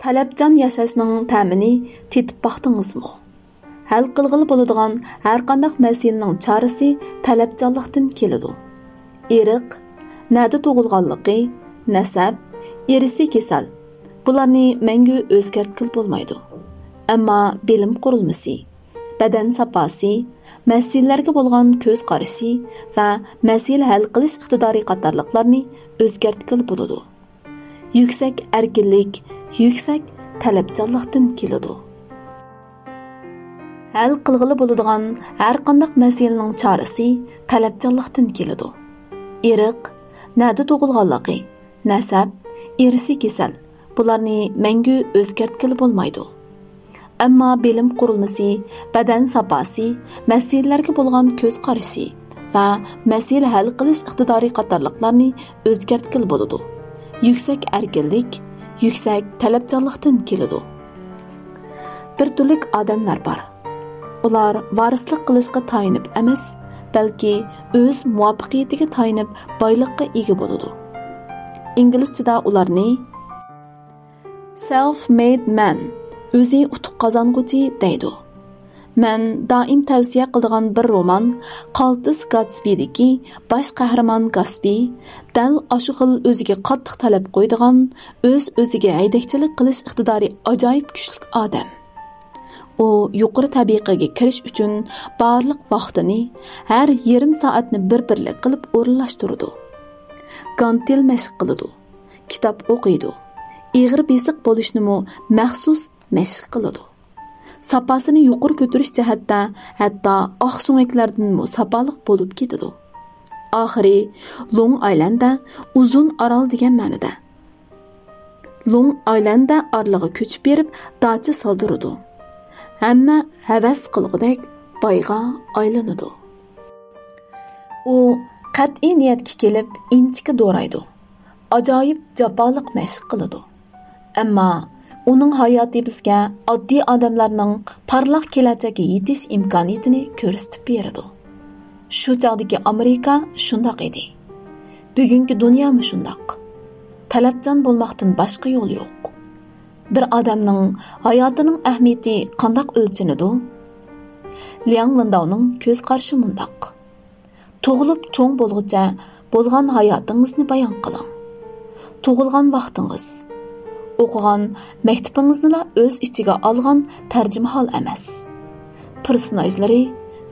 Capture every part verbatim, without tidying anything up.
تەلەپچان ياشاشنىڭ تەمىنى تېتىپ باقتىڭىزمۇ؟ ھەل قىلغىلى بولىدىغان ھەرقانداق مەسىلىنىڭ چارىسى تەلەپچانلىقتىن كېلىدۇ. ئىرق، نەدە تۇغۇلغانلىقى، نەسەب، ئىرسىي كېسەل، بۇلارنى مەڭگۈ ئۆزگەرتكىلى بولمايدۇ. ئەمما بىلىم قۇرۇلمىسى، بەدەن ساپاسى، مەسىلىلەرگە بولغان كۆز قارىشى ۋە مەسىلە ھەل قىلىش ئىقتىدارى قاتارلىقلارنى ئۆزگەرتكىلى بولىدۇ. يۈكسەك ئەركىنلىك، يۈكسەك تەلەپچانلىقتىن كېلىدۇ. ھەل قىلغىلى بولىدىغان ھەرقانداق مەسىلىنىڭ چارىسى تەلەپچانلىقتىن كېلىدۇ. ئىرق، نەدە تۇغۇلغانلىقى، نەسەب، ئىرسىي كېسەل، بۇلارنى مەڭگۈ ئۆزگەرتكىلى بولمايدۇ. ئەمما بىلىم قۇرۇلمىسى، بەدەن ساپاسى، مەسىلىلەرگە بولغان كۆز قارىشى ۋە مەسىلە ھەل قىلىش ئىقتىدارى قاتارلىقلارنى ئۆزگەرتكىلى بولىدۇ. يۈكسەك ئەركىنلىك، يۈكسەك تەلەپچانلىقتىن كېلىدۇ. بىر تۈرلۈك ئادەملەر بار. ئۇلار ۋارىسلىق قىلىشقا تايىنىپ ئەمەس، بەلكى ئۆز مۇۋەپپەقىيىتىگە تايىنىپ بايلىققا ئىگە بولىدۇ. ئىنگلىزچىدا ئۇلارنى self-made man، ئۆزى ئۇتۇق قازانغۇچى دەيدۇ. مەن دائىم تەۋسىيە قىلىدىغان بىر رومان قالتىس گاتسبىدىكى باش قەھرىمان گاتسبى دەل ئاشۇ خىل ئۆزىگە قاتتىق تەلەپ قويىدىغان، ئۆز-ئۆزىگە ھەيدەكچىلىك قىلىش ئىقتىدارى ئاجايىپ كۈچلۈك ئادەم. ئۇ يۇقىرى تەبىقىگە كىرىش ئۈچۈن بارلىق ۋاقتىنى، ھەر يېرىم سائەتنى بىر-بىرلىك قىلىپ ئورۇنلاشتۇرىدۇ. گانتېل مەشىق قىلىدۇ. كىتاب ئوقۇيدۇ. ئېغىر بېسىق بولۇشنىمۇ مەخسۇس مەشىق قىلىدۇ. ساپاسىنى يۇقىرى كۆتۈرۈش جەھەتتە ھەتتا ئاق سۆڭەكلەردىنمۇ ساپالىق بولۇپ كېتىدۇ. ئاخىرى لوڭ ئايلەندە، ئۇزۇن ئارال دېگەن مەنىدە. لوڭ ئايلەندە ئارىلىغا كۆچۈپ بېرىپ داچا سالدۇرىدۇ. ھەممە ھەۋەس قىلغۇدەك بايغا ئايلىنىدۇ. ئۇ قەتئىي نىيەتكە كېلىپ ئىنچىكە دورايدۇ. ئاجايىپ جاپالىق مەشىق قىلىدۇ. ئەمما ئۇنىڭ ھاياتى بىزگە ئاددىي ئادەملەرنىڭ پارلاق كېلەچەككە يېتىش ئىمكانىيىتىنى كۆرسىتىپ بېرىدۇ. شۇ چاغدىكى ئامېرىكا شۇنداق ئىدى. بۈگۈنكى دۇنيامۇ شۇنداق. تەلەپچان بولماقتىن باشقا يول يوق. بىر ئادەمنىڭ ھاياتىنىڭ ئەھمىيىتى قانداق ئۆلچىنىدۇ؟ لياڭ ۋېنداۋنىڭ كۆز قارىشى مۇنداق. تۇغۇلۇپ چوڭ بولغۇچە بولغان ھاياتىڭىزنى بايان قىلىڭ. تۇغۇلغان ۋاقتىڭىز، ئوقۇغان مەكتىپىڭىزنىلا ئۆز ئىچىگە ئالغان تەرجىمىھال ئەمەس. پېرسوناژلىرى،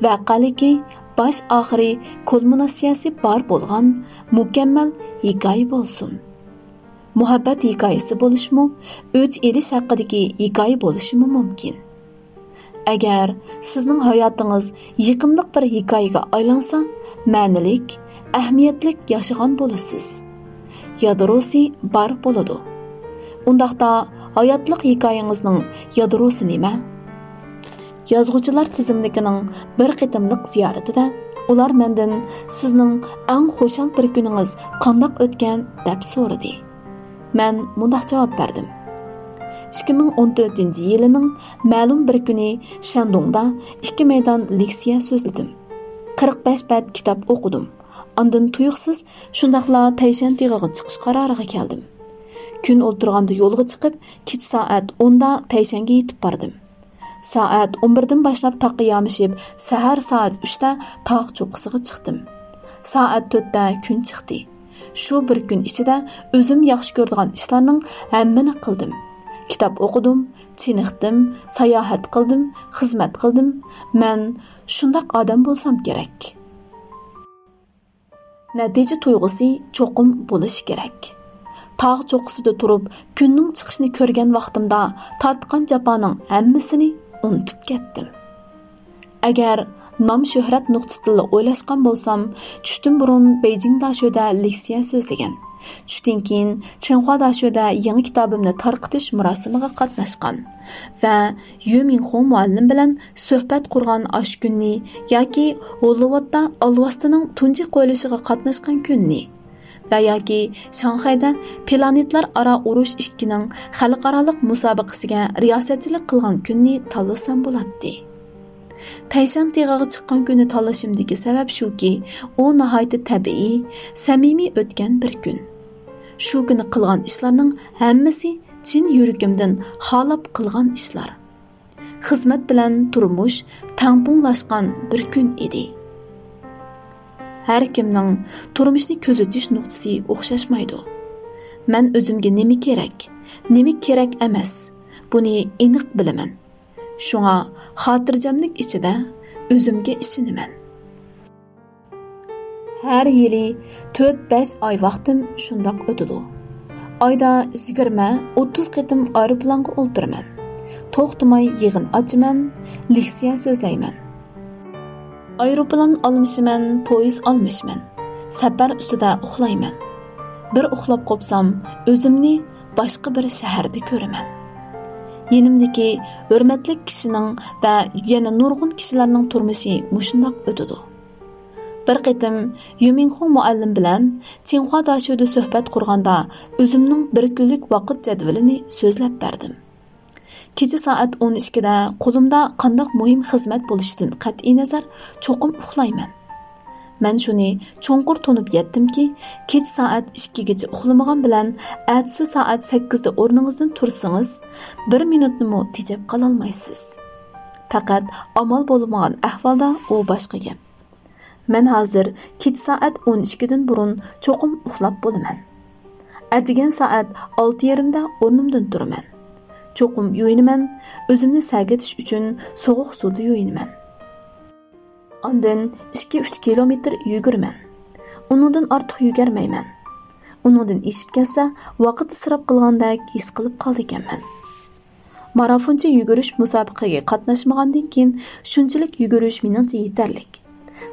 ۋەقەلىكى، باش ئاخىرى، كۇلمىناتسىيەسى بار بولغان مۇكەممەل ھېكايە بولسۇن. مۇھەببەت ھېكايىسى بولۇشىمۇ، ئۆچ ئېلىش ھەققىدىكى ھېكايە بولۇشىمۇ مۇمكىن. ئەگەر سىزنىڭ ھاياتىڭىز يېقىملىق بىر ھېكايىگە ئايلانسا، مەنىلىك، ئەھمىيەتلىك ياشىغان بولىسىز. يادروسى بار بولىدۇ. ئۇنداقتا ھاياتلىق ھېكايىڭىزنىڭ يادروسى نېمە؟ يازغۇچىلار تىزىملىكىنىڭ بىر قېتىملىق زىيارىتىدە ئۇلار مەندىن، «سىزنىڭ ئەڭ خۇشال بىر كۈنىڭىز قانداق ئۆتكەن؟» دەپ سورىدى. مەن مۇنداق جاۋاب بەردىم: «ئىككى مىڭ ئون تۆتىنچى يىلىنىڭ مەلۇم بىر كۈنى شەندۇڭدا ئىككى مەيدان لېكسىيە سۆزلىدىم. قىرىق بەش بەت كىتاب ئوقۇدۇم. ئاندىن تۇيۇقسىز شۇنداقلا تەيشەن تېغىغا چىقىش قارارىغا كەلدىم. كۈن ئولتۇرغاندا يولغا چىقىپ، كېچە سائەت ئوندا تەيشەنگە يېتىپ باردىم. سائەت ئون بىردىن باشلاپ تاغقا يامىشىپ، سەھەر سائەت ئۈچتە تاغ چوققىسىغا چىقتىم. سائەت تۆتتە كۈن چىقتى. شۇ بىر كۈن ئىچىدە ئۆزۈم ياخشى كۆرىدىغان ئىشلارنىڭ ھەممىنى قىلدىم. كىتاب ئوقۇدۇم، چېنىقتىم، ساياھەت قىلدىم، خىزمەت قىلدىم. مەن شۇنداق ئادەم بولسام كېرەك.» نەتىجە تۇيغۇسى چوقۇم بولۇشى كېرەك. تاغ چوققىسىدا تۇرۇپ، كۈننىڭ چىقىشىنى كۆرگەن ۋاقتىمدا تارتقان جاپانىڭ ھەممىسىنى ئۇنتۇپ كەتتىم. ئەگەر نام-شۆھرەت نۇقتىسىدىنلا ئويلاشقان بولسام، چۈشتىن بۇرۇن بېيجىڭ داشۆدە لېكسىيە سۆزلىگەن، چۈشتىن كېيىن چىڭخۇا داشۆدە يېڭى كىتابىمنى تارقىتىش مۇراسىمىغا قاتناشقان ۋە يۈ مىڭخۇڭ مۇئەللىم بىلەن سۆھبەت قۇرغان ئاشۇ كۈننى ياكى ھوللىۋودتا ئالۋاستىنىڭ تۇنجى قويۇلۇشىغا قاتناشقان كۈننى ۋە ياكى شاڭخەيدە پلانېتلار ئارا ئۇرۇش ئىككىنىڭ خەلقئارالىق مۇسابىقىسىگە رىياسەتچىلىك قىلغان كۈننى تاللىسام بولاتتى. تەيشەن تېغىغا چىققان كۈننى تاللىشىمدىكى سەۋەب شۇكى، ئۇ ناھايىتى تەبىئىي، سەمىمىي ئۆتكەن بىر كۈن. شۇ كۈنى قىلغان ئىشلارنىڭ ھەممىسى چىن يۈرىكىمدىن خالاپ قىلغان ئىشلار. خىزمەت بىلەن تۇرمۇش تەڭپۇڭلاشقان بىر كۈن ئىدى. ھەر كىمنىڭ تۇرمۇشنى كۆزىتىش نۇقتىسى ئوخشاشمايدۇ. مەن ئۆزۈمگە نېمە كېرەك، نېمە كېرەك ئەمەس، بۇنى ئېنىق بىلىمەن. شۇڭا خاتىرجەملىك ئىچىدە ئۆزۈمگە ئىشىنىمەن. ھەر يىلى تۆت-بەش ئاي ۋاقتىم شۇنداق ئۆتىدۇ. ئايدا يىگىرمە، ئوتتۇز قېتىم ئايروپىلانغا ئولتۇرىمەن. توختىماي يىغىن ئاچىمەن، لېكسىيە سۆزلەيمەن. ئايروپىلان ئالمىشىمەن، پويىز ئالمىشىمەن. سەپەر ئۈستىدە ئۇخلايمەن. بىر ئۇخلاپ قوپسام، ئۆزۈمنى باشقا بىر شەھەردە كۆرىمەن. يېنىمدىكى ھۆرمەتلىك كىشىنىڭ ۋە يەنە نۇرغۇن كىشىلەرنىڭ تۇرمۇشى مۇشۇنداق ئۆتىدۇ. بىر قېتىم يۈمىڭخۇڭ مۇئەللىم بىلەن چىڭخۇا داشۆدە سۆھبەت قۇرغاندا، ئۆزۈمنىڭ بىر كۈنلۈك ۋاقىت جەدۋىلىنى سۆزلەپ بەردىم. كېچە سائەت ئون ئىككىدە قولۇمدا قانداق مۇھىم خىزمەت بولۇشىدىن قەتئىينەزەر، چوقۇم ئۇخلايمەن. مەن شۇنى چوڭقۇر تونۇپ يەتتىمكى، كېچە سائەت ئىككىگىچە ئۇخلىمىغان بىلەن ئەتىسى سائەت سەككىزدە ئورنىڭىزدىن تۇرسىڭىز، بىر مىنۇتنىمۇ تېجەپ قالالمايسىز. پەقەت ئامال بولمىغان ئەھۋالدا ئۇ باشقا گەپ. مەن ھازىر كېچە سائەت ئون ئىككىدىن بۇرۇن چوقۇم ئۇخلاپ بولىمەن. ئەتىگەن سائەت ئالتە يېرىمدە ئورنۇمدىن تۇرىمەن. چوقۇم يۇيۇنىمەن، ئۆزۈمنى سەگىتىش ئۈچۈن سوغۇق سۇدا يۇيۇنىمەن. ئاندىن ئىككى-ئۈچ كىلومېتىر يۈگۈرىمەن. ئۇنىڭدىن ئارتۇق يۈگۈرمەيمەن. ئۇنىڭدىن ئېشىپ كەتسە، ۋاقىت ئىسراپ قىلغاندەك ھېس قىلىپ قالىدىكەنمەن. مارافونچە يۈگۈرۈش مۇسابىقىگە قاتناشمىغاندىن كېيىن شۇنچىلىك يۈگۈرۈش مېنىڭچە يېتەرلىك.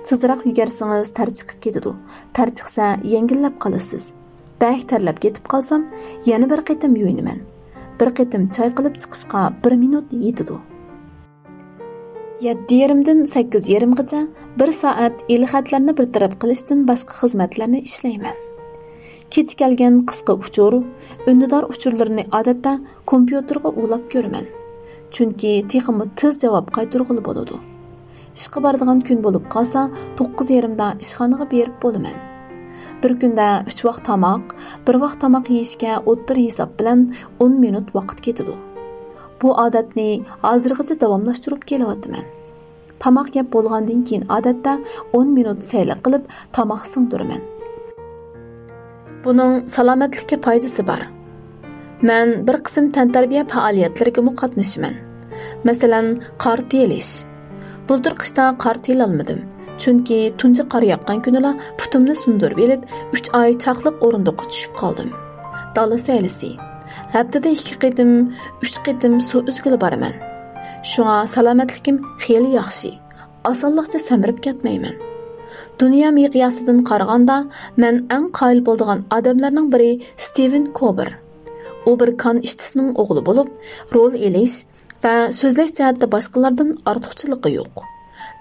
تېزراق يۈگۈرسىڭىز تەر چىقىپ كېتىدۇ. تەر چىقسا يەڭگىللەپ قالىسىز. بەك تەرلەپ كېتىپ قالسام، يەنە بىر قېتىم يۇيۇنىمەن. بىر قېتىم چايقىلىپ چىقىشقا بىر مىنۇت يېتىدۇ. يەتتە يېرىمدىن سەككىز يېرىمغىچە بىر سائەت ئېلخەتلەرنى بىر تەرەپ قىلىشتىن باشقا خىزمەتلەرنى ئىشلەيمەن. كېچىكەلگەن قىسقا ئۇچۇر، ئۈندىدار ئۇچۇرلىرىنى ئادەتتە كومپيۇتېرغا ئۇلاپ كۆرىمەن. چۈنكى تېخىمۇ تېز جاۋاب قايتۇرغىلى بولىدۇ. ئىشقا بارىدىغان كۈن بولۇپ قالسا، توققۇز يېرىمدا ئىشخانىغا بېرىپ بولىمەن. بىر كۈندە ئۈچ ۋاق تاماق، بىر ۋاق تاماق يېيىشكە ئوتتۇرا ھېساب بىلەن ئون مىنۇت ۋاقىت كېتىدۇ. بۇ ئادەتنى ھازىرغىچە داۋاملاشتۇرۇپ كېلىۋاتىمەن. تاماق يەپ بولغاندىن كېيىن ئادەتتە ئون مىنۇت سەيلە قىلىپ تاماق سىڭدۈرىمەن. بۇنىڭ سالامەتلىككە پايدىسى بار. مەن بىر قىسىم تەنتەربىيە پائالىيەتلىرىگىمۇ قاتنىشىمەن. مەسىلەن، قارتا ئېلىش. بۇلتۇر قىشتا قارتا ئېلالمىدىم. چۈنكى تۇنجى قار ياغقان كۈنىلا پۇتۇمنى سۇندۇرۇپ ئېلىپ، ئۈچ ئاي چاقلىق ئورۇندۇققا چۈشۈپ قالدىم. دالا سەيلىسى. ھەپتىدە ئىككى قېتىم، ئۈچ قېتىم سۇ ئۈزگىلى بارىمەن. شۇڭا سالامەتلىكىم خېلى ياخشى. ئاسانلىقچە سەمرىپ كەتمەيمەن. دۇنيا مىقياسىدىن قارىغاندا، مەن ئەڭ قايىل بولىدىغان ئادەملەرنىڭ بىرى ستىۋېن كوبېر. ئۇ بىر كان ئىشچىسىنىڭ ئوغلى بولۇپ، رول ئېلىش ۋە سۆزلەش جەھەتتە باشقىلاردىن ئارتۇقچىلىقى يوق.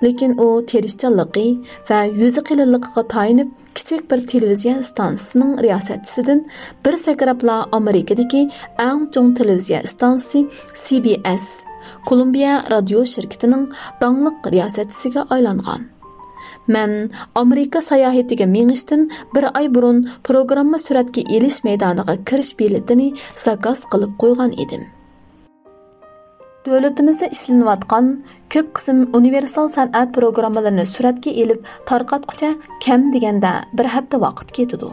لېكىن ئۇ تىرىشچانلىقى ۋە يۈزى قېلىنلىقىغا تايىنىپ، كىچىك بىر تېلېۋىزىيە ئىستانسىسىنىڭ رىياسەتچىسىدىن بىر سەكرەپلا ئامېرىكىدىكى ئەڭ چوڭ تېلېۋىزىيە ئىستانسىسى سى بى ئېس، كولومبىيە رادىيو شىركىتىنىڭ داڭلىق رىياسەتچىسىگە ئايلانغان. مەن ئامېرىكا ساياھىتىگە مېڭىشتىن بىر ئاي بۇرۇن پروگرامما سۈرەتكە ئېلىش مەيدانىغا كىرىش بېلىتىنى زاكاز قىلىپ قويغان ئىدىم. دۆلىتىمىزدە ئىشلىنىۋاتقان كۆپ قىسىم ئۇنىۋېرسال سەنئەت پروگراممىلىرىنى سۈرەتكە ئېلىپ تارقاتقۇچە كەم دېگەندە بىر ھەپتە ۋاقىت كېتىدۇ.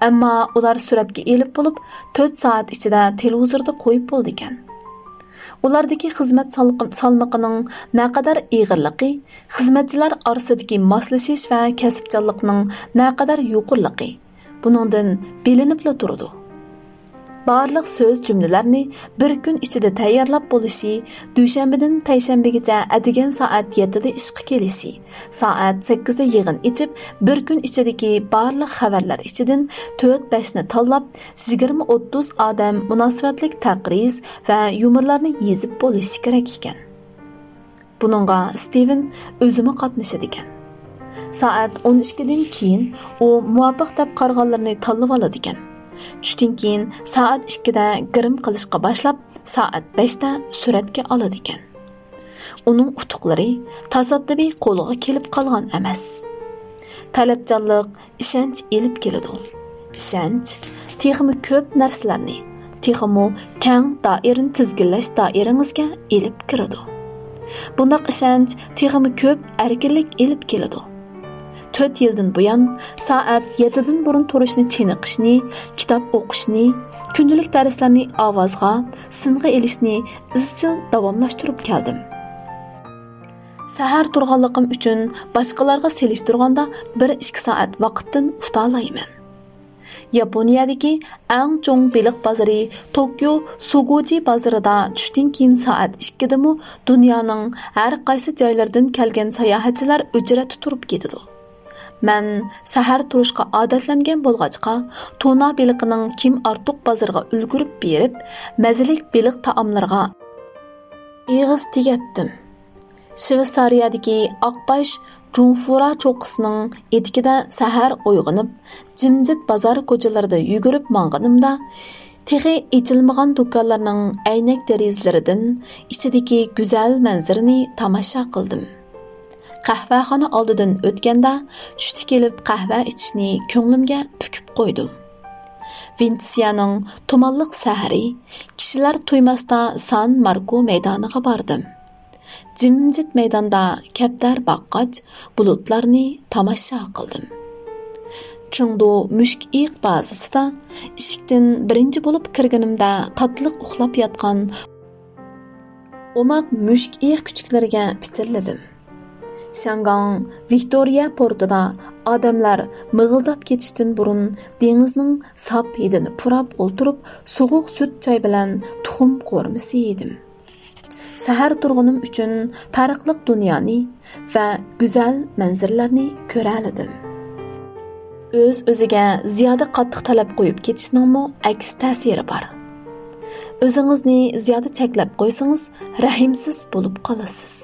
ئەمما ئۇلار سۈرەتكە ئېلىپ بولۇپ، تۆت سائەت ئىچىدە تېلېۋىزوردا قويۇپ بولىدىكەن. ئۇلاردىكى خىزمەت سالقىم-، سالمىقىنىڭ نەقەدەر ئېغىرلىقى، خىزمەتچىلەر ئارىسىدىكى ماسلىشىش ۋە كەسىپچانلىقنىڭ نەقەدەر يۇقىرىلىقى، بۇنىڭدىن بىلىنىپلا تۇرىدۇ. بارلىق سۆز جۈملىلەرنى بىر كۈن ئىچىدە تەييارلاپ بولۇشى، دۈشەنبىدىن پەيشەنبىگىچە ئەتىگەن سائەت يەتتىدە ئىشقا كېلىشى، سائەت سەككىزدە يىغىن ئېچىپ، بىر كۈن ئىچىدىكى بارلىق خەۋەرلەر ئىچىدىن تۆت-بەشنى تاللاپ، يىگىرمە-ئوتتۇز ئادەم مۇناسىۋەتلىك تەقرىز ۋە يۇمۇرلارنى يېزىپ بولۇشى كېرەك ئىكەن. بۇنىڭغا ستىۋېن ئۆزىمۇ قاتنىشىدىكەن. سائەت ئون ئىككىدىن كېيىن ئۇ مۇۋاپىق دەپ قارىغانلىرىنى تاللىۋالىدىكەن. چۈشتىن كېيىن سائەت ئىككىدە گىرىم قىلىشقا باشلاپ، سائەت بەشتە سۈرەتكە ئالىدىكەن. ئۇنىڭ ئۇتۇقلىرى تاسادىپىي قولىغا كېلىپ قالغان ئەمەس. تەلەپچانلىق ئىشەنچ ئېلىپ كېلىدۇ. ئىشەنچ تېخىمۇ كۆپ نەرسىلەرنى، تېخىمۇ كەڭ دائىرىنى تىزگىنلەش دائىرىڭىزگە ئېلىپ كىرىدۇ. بۇنداق ئىشەنچ تېخىمۇ كۆپ ئەركىنلىك ئېلىپ كېلىدۇ. تۆت يىلدىن بۇيان سائەت يەتتىدىن بۇرۇن تۇرۇشنى چېنىقىشنى، كىتاب ئوقۇشنى، كۈندىلىك دەرسلەرنى ئاۋازغا، سىنغا ئېلىشنى ئىزچىل داۋاملاشتۇرۇپ كەلدىم. سەھەر تۇرغانلىقىم ئۈچۈن باشقىلارغا سېلىشتۇرغاندا بىر ئىككى سائەت ۋاقىتتىن ئۇتالايمەن. ياپونىيەدىكى ئەڭ چوڭ بېلىق بازىرى توكيو سۇگۇجى بازىرىدا چۈشتىن كېيىن سائەت ئىككىدىمۇ دۇنيانىڭ ھەر قايسى جايلىرىدىن كەلگەن ساياھەتچىلەر ئۆچرەتتە تۇرۇپ كېتىدۇ. مەن سەھەر تۇرۇشقا ئادەتلەنگەن بولغاچقا، تونا بېلىقىنىڭ كىم ئارتۇق بازىرىغا ئۈلگۈرۈپ بېرىپ، مەززىلىك بېلىق تائاملىرىغا ئېغىز تېگەتتىم. شىۋېتسارىيەدىكى ئاق باش جۇڭفۇرا چوققىسىنىڭ ئېتىكىدە سەھەر ئويغىنىپ، جىمجىت بازار كوچىلىرىدا يۈگۈرۈپ ماڭغىنىمدا، تېخى ئېچىلمىغان دۇكانلارنىڭ ئەينەك دېرىزىلىرىدىن ئىچىدىكى گۈزەل مەنزىرىنى تاماشا قىلدىم. قەھۋەخانا ئالدىدىن ئۆتكەندە، چۈشتە كېلىپ قەھۋە ئىچىشنى كۆڭلۈمگە پۈكۈپ قويدۇم. ۋېنېتسىيەنىڭ تۇمانلىق سەھىرى، كىشىلەر تۇيماستا سان ماركو مەيدانىغا باردىم. جىمجىت مەيداندا كەپتەر باققاچ، بۇلۇتلارنى تاماشا قىلدىم. چېڭدۇ مۈشۈك ئېيىق بازىسىدا ئىشىكتىن بىرىنچى بولۇپ كىرگىنىمدە، تاتلىق ئۇخلاپ ياتقان ئوماق مۈشۈك ئېيىق كۈچۈكلىرىگە پىچىرلىدىم. شياڭگاڭ ۋىكتورىيە پورتىدا ئادەملەر مىغىلداپ كېتىشتىن بۇرۇن دېڭىزنىڭ ساپ ھىدىنى پۇراپ ئولتۇرۇپ، سوغۇق سۈت چاي بىلەن تۇخۇم قورۇمىسى يېدىم. سەھەر تۇرغىنىم ئۈچۈن پەرقلىق دۇنيانى ۋە گۈزەل مەنزىرىلەرنى كۆرەلىدىم. ئۆز-ئۆزىگە زىيادە قاتتىق تەلەپ قويۇپ كېتىشنىڭمۇ ئەكس تەسىرى بار. ئۆزىڭىزنى زىيادە چەكلەپ قويسىڭىز، رەھىمسىز بولۇپ قالىسىز.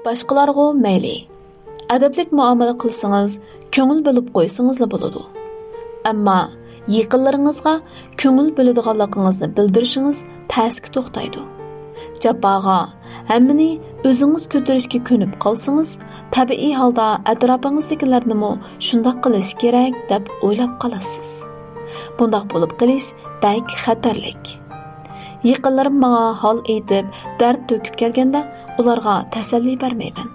باشقىلارغۇ مەيلى، ئەدەپلىك مۇئامىلە قىلسىڭىز، كۆڭۈل بۆلۈپ قويسىڭىزلا بولىدۇ. ئەمما يېقىنلىرىڭىزغا كۆڭۈل بۆلىدىغانلىقىڭىزنى بىلدۈرۈشىڭىز تەسكە توختايدۇ. جاپاغا، ھەممىنى ئۆزىڭىز كۆتۈرۈشكە كۆنۈپ قالسىڭىز، تەبىئىي ھالدا ئەتراپىڭىزدىكىلەرنىمۇ شۇنداق قىلىش كېرەك دەپ ئويلاپ قالىسىز. بۇنداق بولۇپ قېلىش بەك خەتەرلىك. يېقىنلىرىم ماڭا ھال ئېيتىپ، دەرد تۆكۈپ كەلگەندە، ئۇلارغا تەسەللى بەرمەيمەن.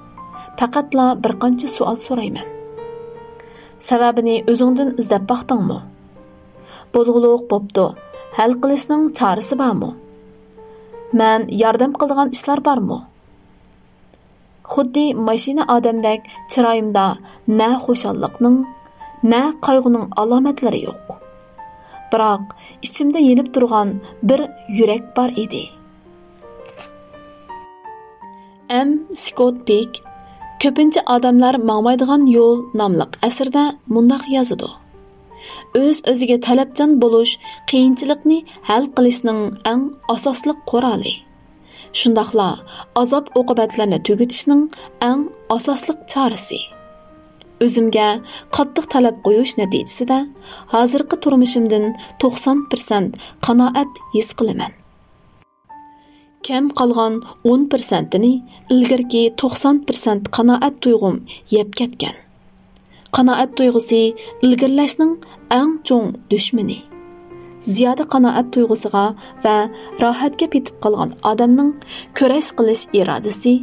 پەقەتلا بىر قانچە سوئال سورايمەن. سەۋەبىنى ئۆزۈڭدىن ئىزدەپ باقتىڭمۇ؟ بولغۇلۇق بوپتۇ، ھەل قىلىشنىڭ چارىسى بارمۇ؟ مەن ياردەم قىلىدىغان ئىشلار بارمۇ؟ خۇددى ماشىنا ئادەمدەك چىرايىمدا نە خۇشاللىقنىڭ، نە قايغۇنىڭ ئالامەتلىرى يوق. بىراق، ئىچىمدە يېنىپ تۇرغان بىر يۈرەك بار ئىدى. ئەم سكوت پىك كۆپىنچە ئادەملەر ماڭمايدىغان يول ناملىق ئەسىرىدە مۇنداق يازىدۇ: ئۆز-ئۆزىگە تەلەپچان بولۇش قىيىنچىلىقنى ھەل قىلىشنىڭ ئەڭ ئاساسلىق قورالى. شۇنداقلا ئازاب-ئوقۇبەتلەرنى تۈگىتىشنىڭ ئەڭ ئاساسلىق چارىسى. ئۆزۈمگە قاتتىق تەلەپ قويۇش نەتىجىسىدە، ھازىرقى تۇرمۇشۇمدىن توقسان پىرسەنت قانائەت ھېس قىلىمەن. كەم قالغان ئون پىرسەنتىنى ئىلگىرىكى توقسان پىرسەنت قانائەت تۇيغۇم يەپ كەتكەن. قانائەت تۇيغۇسى ئىلگىرىلەشنىڭ ئەڭ چوڭ دۈشمىنى. زىيادە قانائەت تۇيغۇسىغا ۋە راھەتكە پېتىپ قالغان ئادەمنىڭ كۈرەش قىلىش ئىرادىسى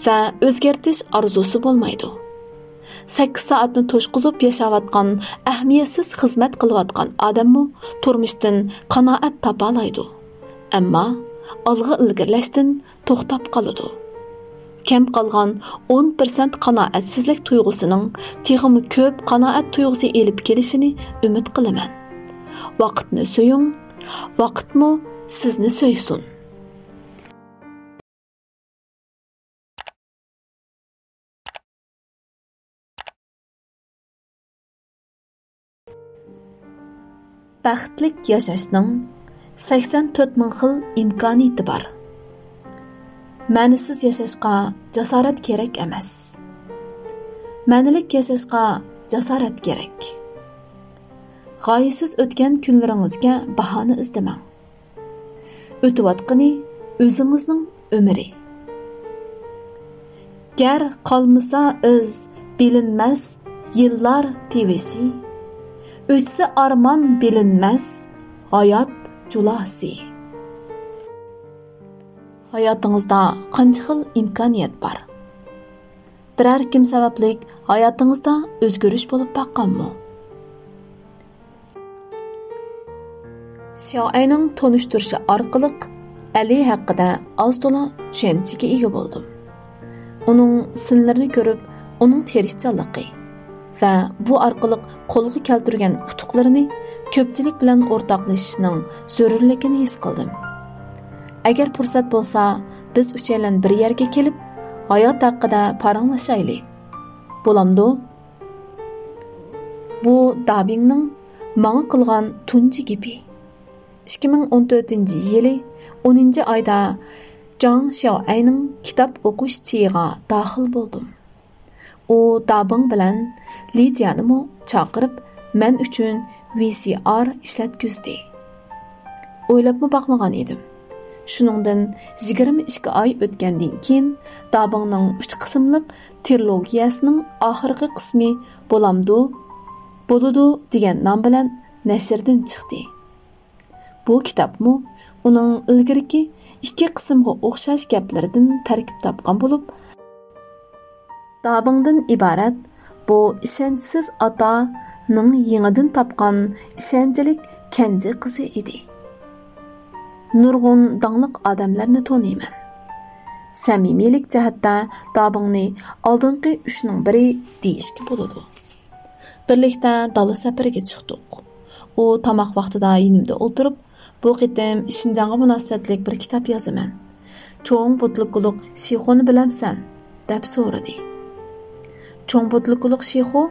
ۋە ئۆزگەرتىش ئارزۇسى بولمايدۇ. سەككىز سائەتنى توشقۇزۇپ ياشاۋاتقان، ئەھمىيەتسىز خىزمەت قىلىۋاتقان ئادەممۇ تۇرمۇشتىن قانائەت تاپالايدۇ. ئەمما ئالغا ئىلگىرىلەشتىن توختاپ قالىدۇ. كەم قالغان ئون پىرسەنت قانائەتسىزلىك تۇيغۇسىنىڭ تېخىمۇ كۆپ قانائەت تۇيغۇسى ئېلىپ كېلىشىنى ئۈمىد قىلىمەن. ۋاقىتنى سۆيۈڭ، ۋاقىتمۇ سىزنى سۆيسۇن. بەختلىك ياشاشنىڭ سەكسەن تۆت مىڭ خىل ئىمكانىيىتى بار. مەنىسىز ياشاشقا جاسارەت كېرەك ئەمەس. مەنىلىك ياشاشقا جاسارەت كېرەك. غايىسىز ئۆتكەن كۈنلىرىڭىزگە باھانە ئىزدىمەڭ. ئۆتۈۋاتقىنى ئۆزىڭىزنىڭ ئۆمرى. گەر قالمىسا ئىز، بىلىنمەس يىللار تىۋىشى. ئۆچسە ئارمان، بىلىنمەس ھايات جۇلاسى. ھاياتىڭىزدا قانچە خىل ئىمكانىيەت بار؟ بىرەر كىم سەۋەبلىك ھاياتىڭىزدا ئۆزگىرىش بولۇپ باققانمۇ؟ شياۋئەينىڭ تونۇشتۇرۇشى ئارقىلىق ئەلى ھەققىدە ئاز-تولا چۈشەنچىگە ئىگە بولدۇم. ئۇنىڭ سىنلىرىنى كۆرۈپ، ئۇنىڭ تىرىشچانلىقى ۋە بۇ ئارقىلىق قولغا كەلتۈرگەن ئۇتۇقلىرىنى كۆپچىلىك بىلەن ئورتاقلىشىشنىڭ زۆرۈرلۈكىنى ھېس قىلدىم. ئەگەر پۇرسەت بولسا، بىز ئۈچەيلەن بىر يەرگە كېلىپ، ھايات ھەققىدە پاراڭلىشايلى. بولامدۇ؟ بۇ دابىڭنىڭ ماڭا قىلغان تۇنجى گېپى. ئىككى مىڭ ئون تۆتىنچى يىلى ئونىنچى ئايدا جاڭ شياۋئەينىڭ كىتاب ئوقۇش چېيىغا داخىل بولدۇم. ئۇ دابىڭ بىلەن لى جيەنىمۇ چاقىرىپ، مەن ئۈچۈن ۋى سى ئار ئىشلەتكۈزدى. ئويلاپمۇ باقمىغان ئىدىم. شۇنىڭدىن يىگىرمە ئىككى ئاي ئۆتكەندىن كېيىن، دابىڭنىڭ ئۈچ قىسىملىق تىرىلوگىيەسىنىڭ ئاخىرقى قىسمى بولامدۇ، بولىدۇ دېگەن نام بىلەن نەشردىن چىقتى. بۇ كىتابمۇ ئۇنىڭ ئىلگىرىكى ئىككى قىسىمغا ئوخشاش گەپلىرىدىن تەركىب تاپقان بولۇپ، دابىڭدىن ئىبارەت بۇ ئىشەنچسىز ئاتانىڭ يېڭىدىن تاپقان ئىشەنچلىك كەنجى قىزى ئىدى. نۇرغۇن داڭلىق ئادەملەرنى تونۇيمەن. سەمىمىيلىك جەھەتتە دابىڭنى ئالدىنقى ئۈچنىڭ بىرى دېيىشكە بولىدۇ. بىرلىكتە دالا سەپىرىگە چىقتۇق. ئۇ تاماق ۋاقتىدا يېنىمدا ئولتۇرۇپ، بۇ قېتىم شىنجاڭغا مۇناسىۋەتلىك بىر كىتاب يازىمەن. چوڭ بوتۇلكىلىق شىخۇنى بىلەمسەن؟ دەپ سورىدى. چوڭ بوتۇلكىلىق شىخۇ؟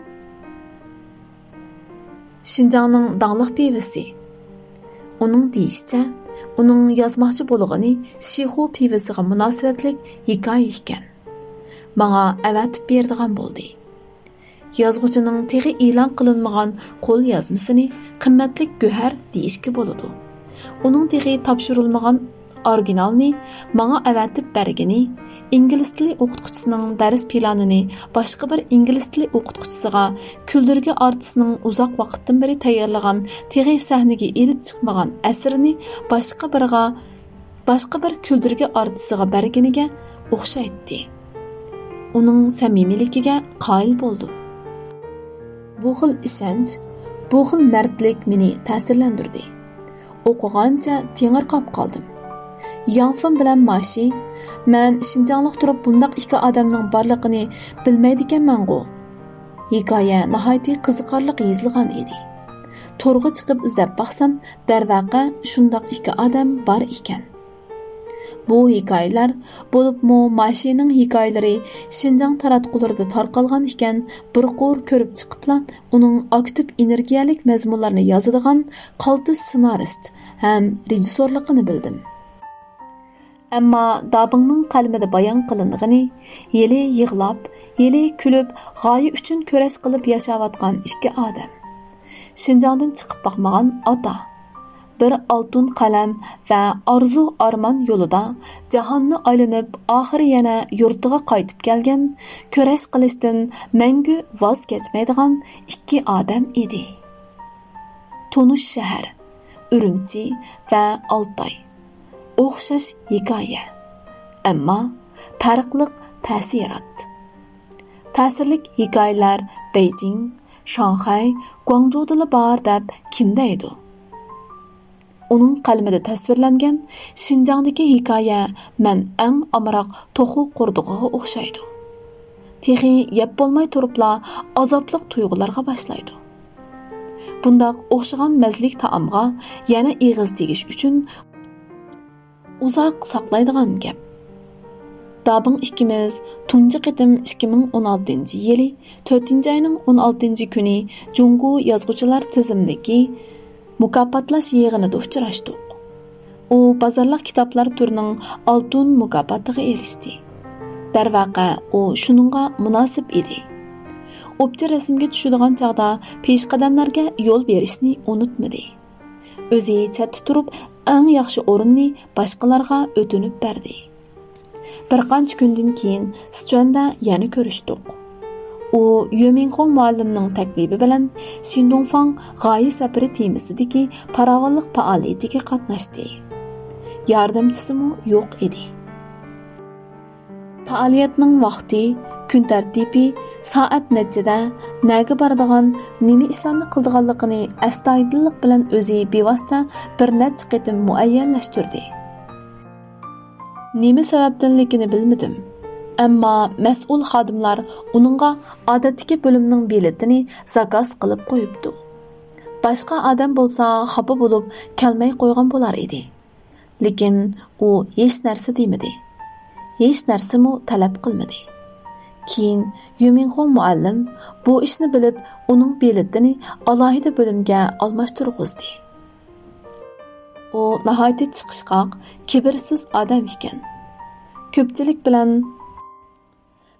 شىنجاڭنىڭ داڭلىق پىۋىسى. ئۇنىڭ دېيىشىچە، ئۇنىڭ يازماقچى بولغىنى شىخۇ پىۋىسىغا مۇناسىۋەتلىك ھېكايە ئىكەن. ماڭا ئەۋەتىپ بېرىدىغان بولدى. يازغۇچىنىڭ تېخى ئېلان قىلىنمىغان قول يازمىسىنى قىممەتلىك گۆھەر دېيىشكە بولىدۇ. ئۇنىڭ تېخى تاپشۇرۇلمىغان ئورىگىنالنى ماڭا ئەۋەتىپ بەرگىنى، ئىنگلىز تىلى ئوقۇتقۇچىسىنىڭ دەرس پىلانىنى باشقا بىر ئىنگلىز تىلى ئوقۇتقۇچىسىغا، كۈلدۈرگە ئارتىسنىڭ ئۇزاق ۋاقىتتىن بېرى تەييارلىغان، تېخى سەھنىگە ئېلىپ چىقمىغان ئەسىرىنى باشقا بىرغا، باشقا بىر كۈلدۈرگە ئارتىسىغا بەرگىنىگە ئوخشايتتى. ئۇنىڭ سەمىمىيلىكىگە قايىل بولدۇم. بۇ خىل ئىشەنچ، بۇ خىل مەردلىك مېنى تەسىرلەندۈردى. ئوقۇغانچە تېڭىرقاپ قالدىم. ياڭفېن بىلەن ماشى، مەن شىنجاڭلىق تۇرۇپ بۇنداق ئىككى ئادەمنىڭ بارلىقىنى بىلمەيدىكەنمەنغۇ. ھېكايە ناھايىتى قىزىقارلىق يېزىلغان ئىدى. تورغا چىقىپ ئىزدەپ باقسام، دەرۋەقە، شۇنداق ئىككى ئادەم بار ئىكەن. بۇ ھېكايىلەر، بولۇپمۇ ماشىنىڭ ھېكايىلىرى شىنجاڭ تاراتقۇلىرىدا تارقالغان ئىكەن، بىر قۇر كۆرۈپ چىقىپلا ئۇنىڭ ئاكتىپ ئېنېرگىيەلىك مەزمۇنلارنى يازىدىغان قالتىس سېنارىست ھەم رېژىسسورلۇقىنى بىلدىم. ئەمما دابىڭنىڭ قەلىمىدە بايان قىلىنغىنى، ھېلى يىغلاپ، ھېلى كۈلۈپ، غايە ئۈچۈن كۈرەش قىلىپ ياشاۋاتقان ئىككى ئادەم. شىنجاڭدىن چىقىپ باقمىغان ئاتا. بىر ئالتۇن قەلەم ۋە ئارزۇ-ئارمان يولىدا جاھاننى ئايلىنىپ، ئاخىرى يەنە يۇرتىغا قايتىپ كەلگەن، كۈرەش قىلىشتىن مەڭگۈ ۋاز كەچمەيدىغان ئىككى ئادەم ئىدى. تونۇش شەھەر، ئۈرۈمچى ۋە ئالتاي. ئوخشاش ھېكايە، ئەمما پەرقلىق تەسىرات. تەسىرلىك ھېكايىلەر بېيجىڭ، شاڭخەي، گۇاڭجۇدىلا بار دەپ كىم دەيدۇ؟ ئۇنىڭ قەلىمىدە تەسۋىرلەنگەن شىنجاڭدىكى ھېكايە مەن ئەڭ ئامراق توخۇ قوردۇقىغا ئوخشايدۇ. تېخى يەپ بولماي تۇرۇپلا ئازابلىق تۇيغۇلارغا باشلايدۇ. بۇنداق ئوخشىغان مەززىلىك تائامغا يەنە ئېغىز تېگىش ئۈچۈن ئۇزاق ساقلايدىغان گەپ. دابىڭ ئىككىمىز تۇنجى قېتىم ئىككى مىڭ ئون ئالتىنچى يىلى تۆتىنچى ئاينىڭ ئون ئالتىنچى كۈنى جۇڭگو يازغۇچىلار تىزىملىكى مۇكاپاتلاش يىغىنىدا ئۇچراشتۇق. ئۇ بازارلىق كىتابلار تۈرىنىڭ ئالتۇن مۇكاپاتىغا ئېرىشتى. دەرۋەقە، ئۇ شۇنىڭغا مۇناسىپ ئىدى. ئوپچە رەسىمگە چۈشىدىغان چاغدا پېشقەدەملەرگە يول بېرىشنى ئۇنتۇمىدى. ئۆزى چەتتە تۇرۇپ، ئەڭ ياخشى ئورۇننى باشقىلارغا ئۆتۈنۈپ بەردى. بىر قانچە كۈندىن كېيىن سىچۈەندە يەنە كۆرۈشتۇق. ئۇ يۈمىنخۇڭ مۇئەللىمنىڭ تەكلىپى بىلەن شىندۇڭفاڭ غايە سەپىرى تېمىسىدىكى پاراۋانلىق پائالىيىتىگە قاتناشتى. ياردەمچىسىمۇ يوق ئىدى. پائالىيەتنىڭ ۋاقتى، كۈن تەرتىپى، سائەت نەچچىدە، نەگە بارىدىغان، نېمە ئىشلارنى قىلىدىغانلىقىنى ئەستايىدىللىق بىلەن ئۆزى بىۋاسىتە بىر نەچچە قېتىم مۇئەييەنلەشتۈردى. نېمە سەۋەبتىنلىكىنى بىلمىدىم، ئەمما مەسئۇل خادىملار ئۇنىڭغا ئادەتتىكى بۆلۈمنىڭ بېلىتىنى زاكاز قىلىپ قويۇپتۇ. باشقا ئادەم بولسا خاپا بولۇپ كەلمەي قويغان بولار ئىدى. لېكىن ئۇ ھېچ نەرسە دېمىدى. ھېچ نەرسىمۇ تەلەپ قىلمىدى. كېيىن يۈمىنخۇڭ مۇئەللىم بۇ ئىشنى بىلىپ، ئۇنىڭ بېلىتىنى ئالاھىدە بۆلۈمگە ئالماشتۇرغۇزدى. ئۇ ناھايىتى چىقىشقاق، كىبىرسىز ئادەم ئىكەن. كۆپچىلىك بىلەن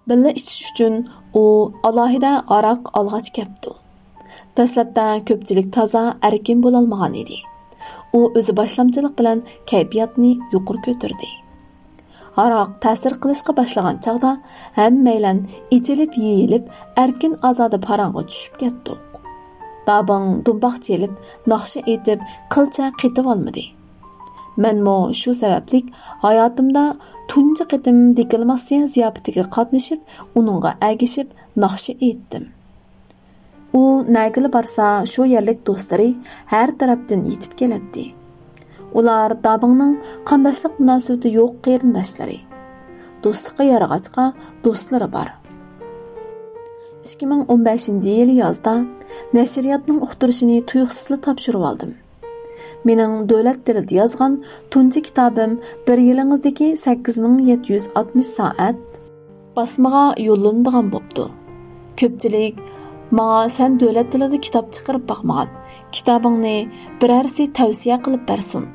بىللە ئىچىش ئۈچۈن ئۇ ئالاھىدە ھاراق ئالغاچ كەپتۇ. دەسلەپتە كۆپچىلىك تازا ئەركىن بولالمىغان ئىدى. ئۇ ئۆزى باشلامچىلىق بىلەن كەيپىياتنى يۇقىرى كۆتۈردى. ھاراق تەسىر قىلىشقا باشلىغان چاغدا ھەممەيلەن ئېچىلىپ يېيىلىپ، ئەركىن ئازادە پاراڭغا چۈشۈپ كەتتۇق. دابىڭ دۇمباق چېلىپ، ناخشا ئېيتىپ، قىلچە قېتىۋالمىدى. مەنمۇ شۇ سەۋەبلىك ھاياتىمدا تۇنجى قېتىم دېكلاماتسىيە زىياپىتىگە قاتنىشىپ، ئۇنىڭغا ئەگىشىپ ناخشا ئېيتتىم. ئۇ نەگىلا بارسا، شۇ يەرلىك دوستلىرى ھەر تەرەپتىن يېتىپ كېلەتتى. ئۇلار دابىڭنىڭ قانداشلىق مۇناسىۋىتى يوق قېرىنداشلىرى. دوستلۇققا يارىغاچقا، دوستلىرى بار. ئىككى مىڭ ئون بەشىنچى يىلى يازدا نەشرىياتنىڭ ئۇقتۇرۇشىنى تۇيۇقسىزلا تاپشۇرۇۋالدىم. مېنىڭ دۆلەت تىلىدا يازغان تۇنجى كىتابىم بىر يىلىڭىزدىكى سەككىز مىڭ يەتتە يۈز ئاتمىش سائەت باسمىغا يوللىنىدىغان بوپتۇ. كۆپچىلىك ماڭا، «سەن دۆلەت تىلىدا كىتاب چىقىرىپ باقمىغان، كىتابىڭنى بىرەرسى تەۋسىيە قىلىپ بەرسۇن،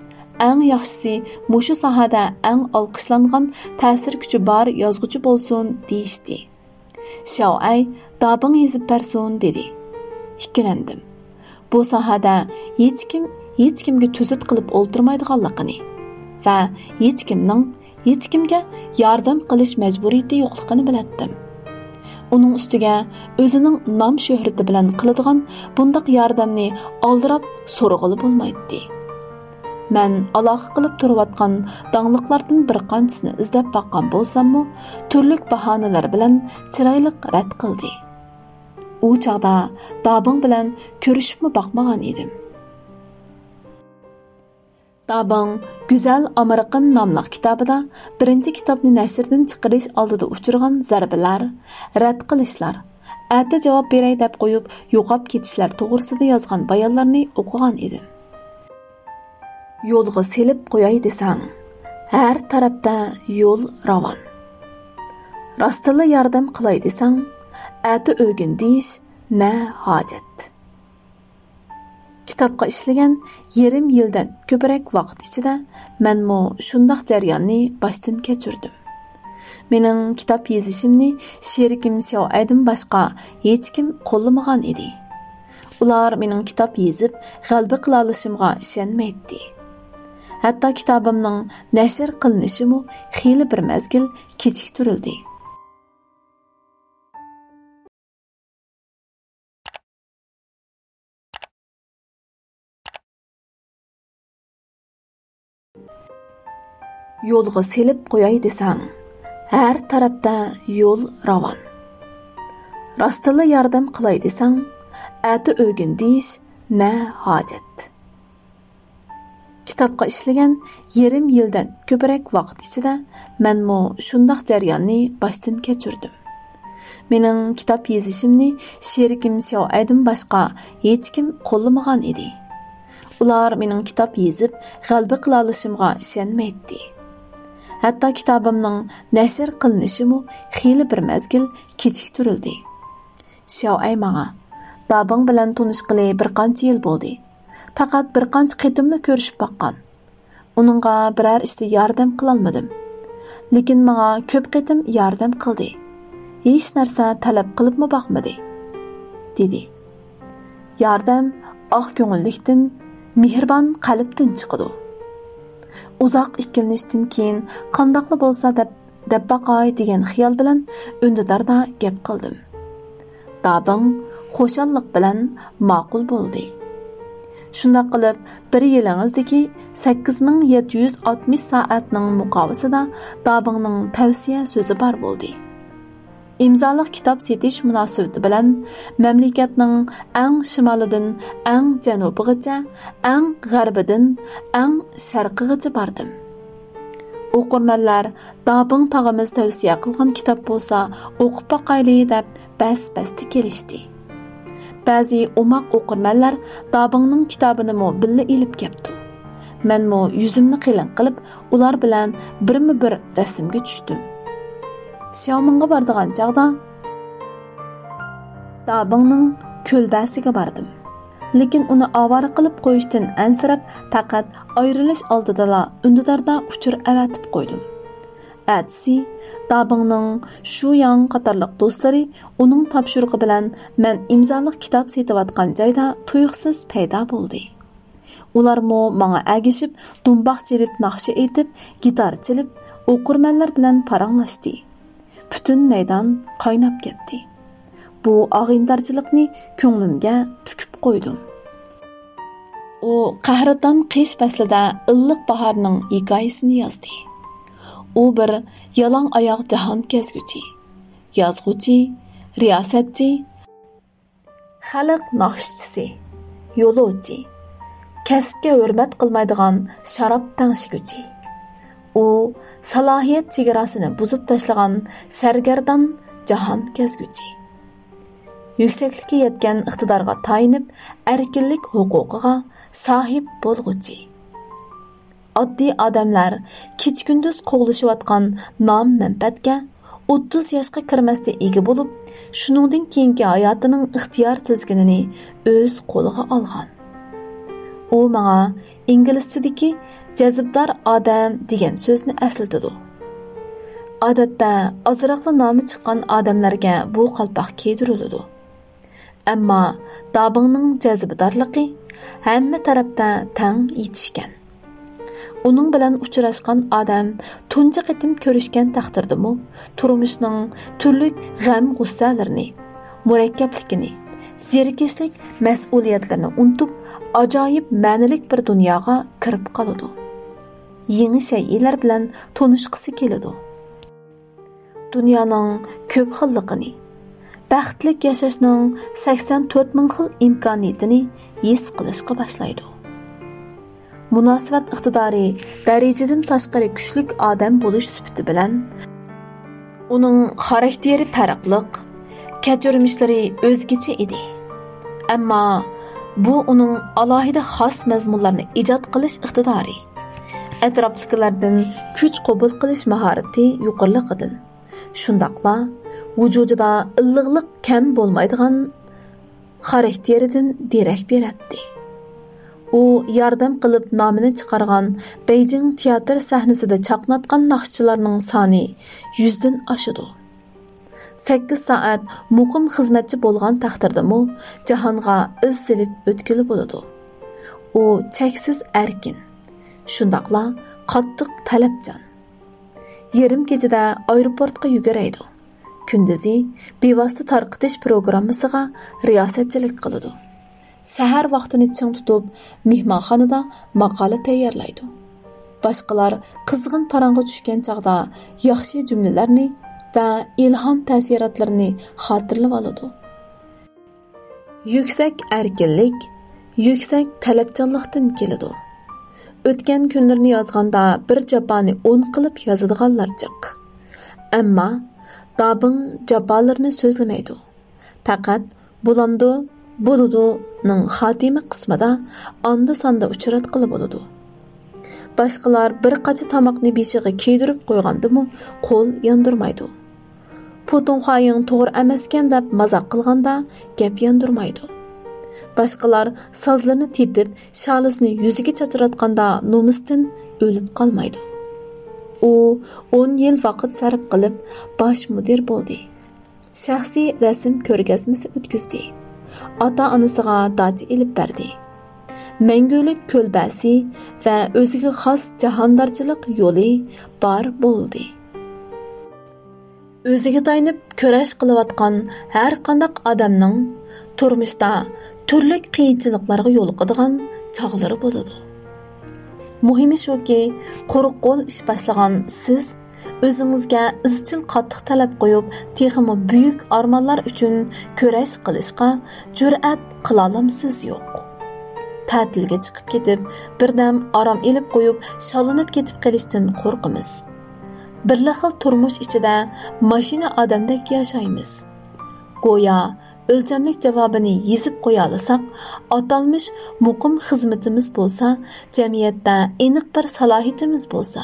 ئەڭ ياخشىسى مۇشۇ ساھەدە ئەڭ ئالقىشلانغان، تەسىر كۈچى بار يازغۇچى بولسۇن» دېيىشتى. شياۋ ئەي دابىڭ يېزىپ بەرسۇن دېدى. ئىككىلەندىم. بۇ ساھەدە ھېچكىم ھېچكىمگە تۈزۈت قىلىپ ئولتۇرمايدىغانلىقىنى ۋە ھېچكىمنىڭ ھېچكىمگە ياردەم قىلىش مەجبۇرىيىتى يوقلۇقىنى بىلەتتىم. ئۇنىڭ ئۈستىگە ئۆزىنىڭ نام-شۆھرىتى بىلەن قىلىدىغان بۇنداق ياردەمنى ئالدىراپ سورىغىلى بولمايتتى. مەن ئالاقە قىلىپ تۇرۇۋاتقان داڭلىقلاردىن بىر قانچىسىنى ئىزدەپ باققان بولساممۇ، تۈرلۈك باھانىلەر بىلەن چىرايلىق رەت قىلدى. ئۇ چاغدا دابىڭ بىلەن كۆرۈشۈپمۇ باقمىغان ئىدىم. دابىڭ گۈزەل ئامرىقىم ناملىق كىتابىدا بىرىنچى كىتابنى نەشردىن چىقىرىش ئالدىدا ئۇچرىغان زەربىلەر، رەت قىلىشلار، ئەتە جاۋاب بېرەي دەپ قويۇپ يوقاپ كېتىشلەر توغرىسىدا يازغان بايانلارنى ئوقۇغان ئىدىم. يولغا سېلىپ قوياي دېسەڭ، ھەر تەرەپتە يول راۋان. راستتىنلا ياردەم قىلاي دېسەڭ، ئەتە ئۆگىن دېيىش نە ھاجەت. كىتابقا ئىشلىگەن يېرىم يىلدىن كۆپرەك ۋاقىت ئىچىدە مەنمۇ شۇنداق جەرياننى باشتىن كەچۈردۈم. مېنىڭ كىتاب يېزىشىمنى شېرىكىم شياۋ ئەيدىن باشقا ھېچكىم قوللىمىغان ئىدى. ئۇلار مېنىڭ كىتاب يېزىپ غەلىبە قىلالىشىمغا ئىشەنمەيتتى. ھەتتا كىتابىمنىڭ نەشر قىلىنىشىمۇ خېلى بىر مەزگىل كېچىكتۈرۈلدى. يولغا سېلىپ قوياي دېسەڭ، ھەر تەرەپتە يول راۋان. راستتىنلا ياردەم قىلاي دېسەڭ، ئەتە ئۆگىن دېيىش نە ھاجەت. كىتابقا ئىشلىگەن يېرىم يىلدىن كۆپرەك ۋاقىت ئىچىدە مەنمۇ شۇنداق جەرياننى باشتىن كەچۈردۈم. مېنىڭ كىتاب يېزىشىمنى شېرىكىم شياۋ ئەيدىن باشقا ھېچكىم قوللىمىغان ئىدى. ئۇلار مېنىڭ كىتاب يېزىپ غەلىبە قىلالىشىمغا ئىشەنمەيتتى. ھەتتا كىتابىمنىڭ نەشر قىلىنىشىمۇ خېلى بىر مەزگىل كېچىكتۈرۈلدى. شياۋ ئەي ماڭا، دابىڭ بىلەن تونۇشقىلى بىر قانچە يىل بولدى. پەقەت بىر قانچە قېتىملا كۆرۈشۈپ باققان. ئۇنىڭغا بىرەر ئىشتا ياردەم قىلالمىدىم. لېكىن ماڭا كۆپ قېتىم ياردەم قىلدى. ھېچ نەرسە تەلەپ قىلىپمۇ باقمىدى، دېدى. ياردەم ئاق كۆڭۈللۈكتىن، مېھرىبان قەلبتىن چىقىدۇ. ئۇزاق ئىككىلىنىشتىن كېيىن قانداقلا بولسا دەپ، دەپ باقاي دېگەن خىيال بىلەن ئۈندىداردا گەپ قىلدىم. دابىڭ خۇشاللىق بىلەن ماقۇل بولدى. شۇنداق قىلىپ، بىر يىلىڭىزدىكى سەككىز مىڭ يەتتە يۈز ئاتمىش سائەتنىڭ مۇقاۋىسىدا دابىڭنىڭ تەۋسىيە سۆزى بار بولدى. ئىمزالىق كىتاب سېتىش مۇناسىۋىتى بىلەن مەملىكەتنىڭ ئەڭ شىمالىدىن ئەڭ جەنۇبىغىچە، ئەڭ غەربىدىن ئەڭ شەرقىغىچە باردىم. ئوقۇرمەنلەر دابىڭ تاغىمىز تەۋسىيە قىلغان كىتاب بولسا ئوقۇپ باقايلى دەپ بەس-بەستە كېلىشتى. بەزى ئوماق ئوقۇرمەنلەر دابىڭنىڭ كىتابىنىمۇ بىللە ئېلىپ كەپتۇ. مەنمۇ يۈزۈمنى قېلىن قىلىپ، ئۇلار بىلەن بىرمۇ بىر رەسىمگە چۈشتۈم. سياۋمىڭغا بارىدىغان چاغدا دابىڭنىڭ كۆلبەسىگە باردىم. لېكىن ئۇنى ئاۋارە قىلىپ قويۇشتىن ئەنسىرەپ، پەقەت ئايرىلىش ئالدىدىلا ئۈندىداردا ئۇچۇر ئەۋەتىپ قويدۇم. ئەتىسى دابىڭنىڭ شۇياڭ قاتارلىق دوستلىرى ئۇنىڭ تاپشۇرۇقى بىلەن مەن ئىمزالىق كىتاب سېتىۋاتقان جايدا تۇيۇقسىز پەيدا بولدى. ئۇلارمۇ ماڭا ئەگىشىپ، دۇمباق چېلىپ، ناخشا ئېيتىپ، گىتار چېلىپ، ئوقۇرمەنلەر بىلەن پاراڭلاشتى. پۈتۈن مەيدان قايناپ كەتتى. بۇ ئاغىنىدارچىلىقنى كۆڭلۈمگە پۈكۈپ قويدۇم. ئۇ قەھرىتان قىش پەسلىدە ئىللىق باھارنىڭ ھېكايىسىنى يازدى. ئۇ بىر يالاڭ ئاياغ جاھان كەزگۈچى، يازغۇچى، رىياسەتچى، خەلق ناخشىچىسى، يولۇچى، كەسىپكە ھۆرمەت قىلمايدىغان شاراب تەڭشىگۈچى. ئۇ سالاھىيەت چېگراسىنى بۇزۇپ تاشلىغان سەرگەردان جاھان كەزگۈچى. يۈكسەكلىككە يەتكەن ئىقتىدارغا تايىنىپ، ئەركىنلىك ھوقۇقىغا ساھىب بولغۇچى. ئاددىي ئادەملەر كېچە-كۈندۈز قوغلىشىۋاتقان نام-مەنپەئەتكە ئوتتۇز ياشقا كىرمەستە ئىگە بولۇپ، شۇنىڭدىن كېيىنكى ھاياتىنىڭ ئىختىيار تىزگىنىنى ئۆز قولىغا ئالغان. ئۇ ماڭا ئىنگلىزچىدىكى جەزبىدار ئادەم دېگەن سۆزنى ئەسلىتىدۇ. ئادەتتە ئازراقلا نامى چىققان ئادەملەرگە بۇ قالپاق كىيدۈرۈلىدۇ. ئەمما دابىڭنىڭ جەزبىدارلىقى ھەممە تەرەپتە تەڭ يېتىشكەن. ئۇنىڭ بىلەن ئۇچراشقان ئادەم تۇنجى قېتىم كۆرۈشكەن تەقدىردىمۇ، تۇرمۇشنىڭ تۈرلۈك غەم-غۇسسەلىرىنى، مۇرەككەپلىكىنى، زېرىكىشلىك مەسئۇلىيەتلىرىنى ئۇنتۇپ، ئاجايىپ مەنىلىك بىر دۇنياغا كىرىپ قالىدۇ. يېڭى شەيئىلەر بىلەن تونۇشقۇسى كېلىدۇ. دۇنيانىڭ كۆپ خىللىقىنى، بەختلىك ياشاشنىڭ سەكسەن تۆت مىڭ خىل ئىمكانىيىتىنى ھېس قىلىشقا باشلايدۇ. مۇناسىۋەت ئىقتىدارى دەرىجىدىن تاشقىرى كۈچلۈك ئادەم بولۇش سۈپىتى بىلەن، ئۇنىڭ خاراكتېرى پەرقلىق، كەچۈرمىشلىرى ئۆزگىچە ئىدى. ئەمما بۇ ئۇنىڭ ئالاھىدە خاس مەزمۇنلارنى ئىجاد قىلىش ئىقتىدارى، ئەتراپتىكىلەردىن كۈچ قوبۇل قىلىش ماھارىتى يۇقىرىلىقىدىن، شۇنداقلا ۋۇجۇدىدا ئىللىقلىق كەم بولمايدىغان خاراكتېرىدىن دېرەك بېرەتتى. ئۇ ياردەم قىلىپ نامىنى چىقارغان بېيجىڭ تىياتىر سەھنىسىدە چاقناتقان ناخشىچىلارنىڭ سانى يۈزدىن ئاشىدۇ. سەككىز سائەت مۇقىم خىزمەتچى بولغان تەقدىردىمۇ جاھانغا ئىز سېلىپ ئۆتكىلى بولىدۇ. ئۇ چەكسىز ئەركىن، شۇنداقلا قاتتىق تەلەپچان. يېرىم كېچىدە ئايروپورتقا يۈگۈرەيدۇ. كۈندۈزى بىۋاسىتە تارقىتىش پروگراممىسىغا رىياسەتچىلىك قىلىدۇ. سەھەر ۋاقتىنى چىڭ تۇتۇپ، مېھمانخانىدا ماقالە تەييارلايدۇ. باشقىلار قىزغىن پاراڭغا چۈشكەن چاغدا ياخشى جۈملىلەرنى ۋە ئىلھام تەسىراتلىرىنى خاتىرىلىۋالىدۇ. يۈكسەك ئەركىنلىك يۈكسەك تەلەپچانلىقتىن كېلىدۇ. ئۆتكەن كۈنلىرىنى يازغاندا بىر جاپانى ئون قىلىپ يازىدىغانلار جىق. ئەمما دابىڭ جاپالىرىنى سۆزلىمەيدۇ. پەقەت بولامدۇ، بولىدۇنىڭ خاتىمە قىسمىدا ئاندا-ساندا ئۇچراتقىلى بولىدۇ. باشقىلار بىر قاچا تاماقنى بېشىغا كىيدۈرۈپ قويغاندىمۇ قول ياندۇرمايدۇ. پۇتۇڭخۇايىڭ توغرا ئەمەسكەن دەپ مازاق قىلغاندا گەپ ياندۇرمايدۇ. باشقىلار سازلىرىنى تېپىپ، شالىسىنى يۈزىگە چاچراتقاندا نومۇستىن ئۆلۈپ قالمايدۇ. ئۇ ئون يىل ۋاقىت سەرپ قىلىپ، باش مۇدىر بولدى. شەخسىي رەسىم كۆرگەزمىسى ئۆتكۈزدى. ئاتا-ئانىسىغا داچا ئېلىپ بەردى. مەڭگۈلۈك كۆلبەسى ۋە ئۆزىگە خاس جاھاندارچىلىق يولى بار بولدى. ئۆزىگە تايىنىپ كۈرەش قىلىۋاتقان ھەر قانداق ئادەمنىڭ تۇرمۇشتا تۈرلۈك قىيىنچىلىقلارغا يولۇقىدىغان چاغلىرى بولىدۇ. مۇھىمى شۇكى، قۇرۇق قول ئىش باشلىغان سىز ئۆزىڭىزگە ئىزچىل قاتتىق تەلەپ قويۇپ، تېخىمۇ بۈيۈك ئارمانلار ئۈچۈن كۈرەش قىلىشقا جۈرئەت قىلالامسىز يوق. تەتىلگە چىقىپ كېتىپ، بىردەم ئارام ئېلىپ قويۇپ، شاللىنىپ كېتىپ قېلىشتىن قورقىمىز. بىرلا خىل تۇرمۇش ئىچىدە ماشىنا ئادەمدەك ياشايمىز. گويا ئۆلچەملىك جاۋابىنى يېزىپ قويالىساق، ئاتالمىش مۇقىم خىزمىتىمىز بولسا، جەمئىيەتتە ئېنىق بىر سالاھىيىتىمىز بولسا،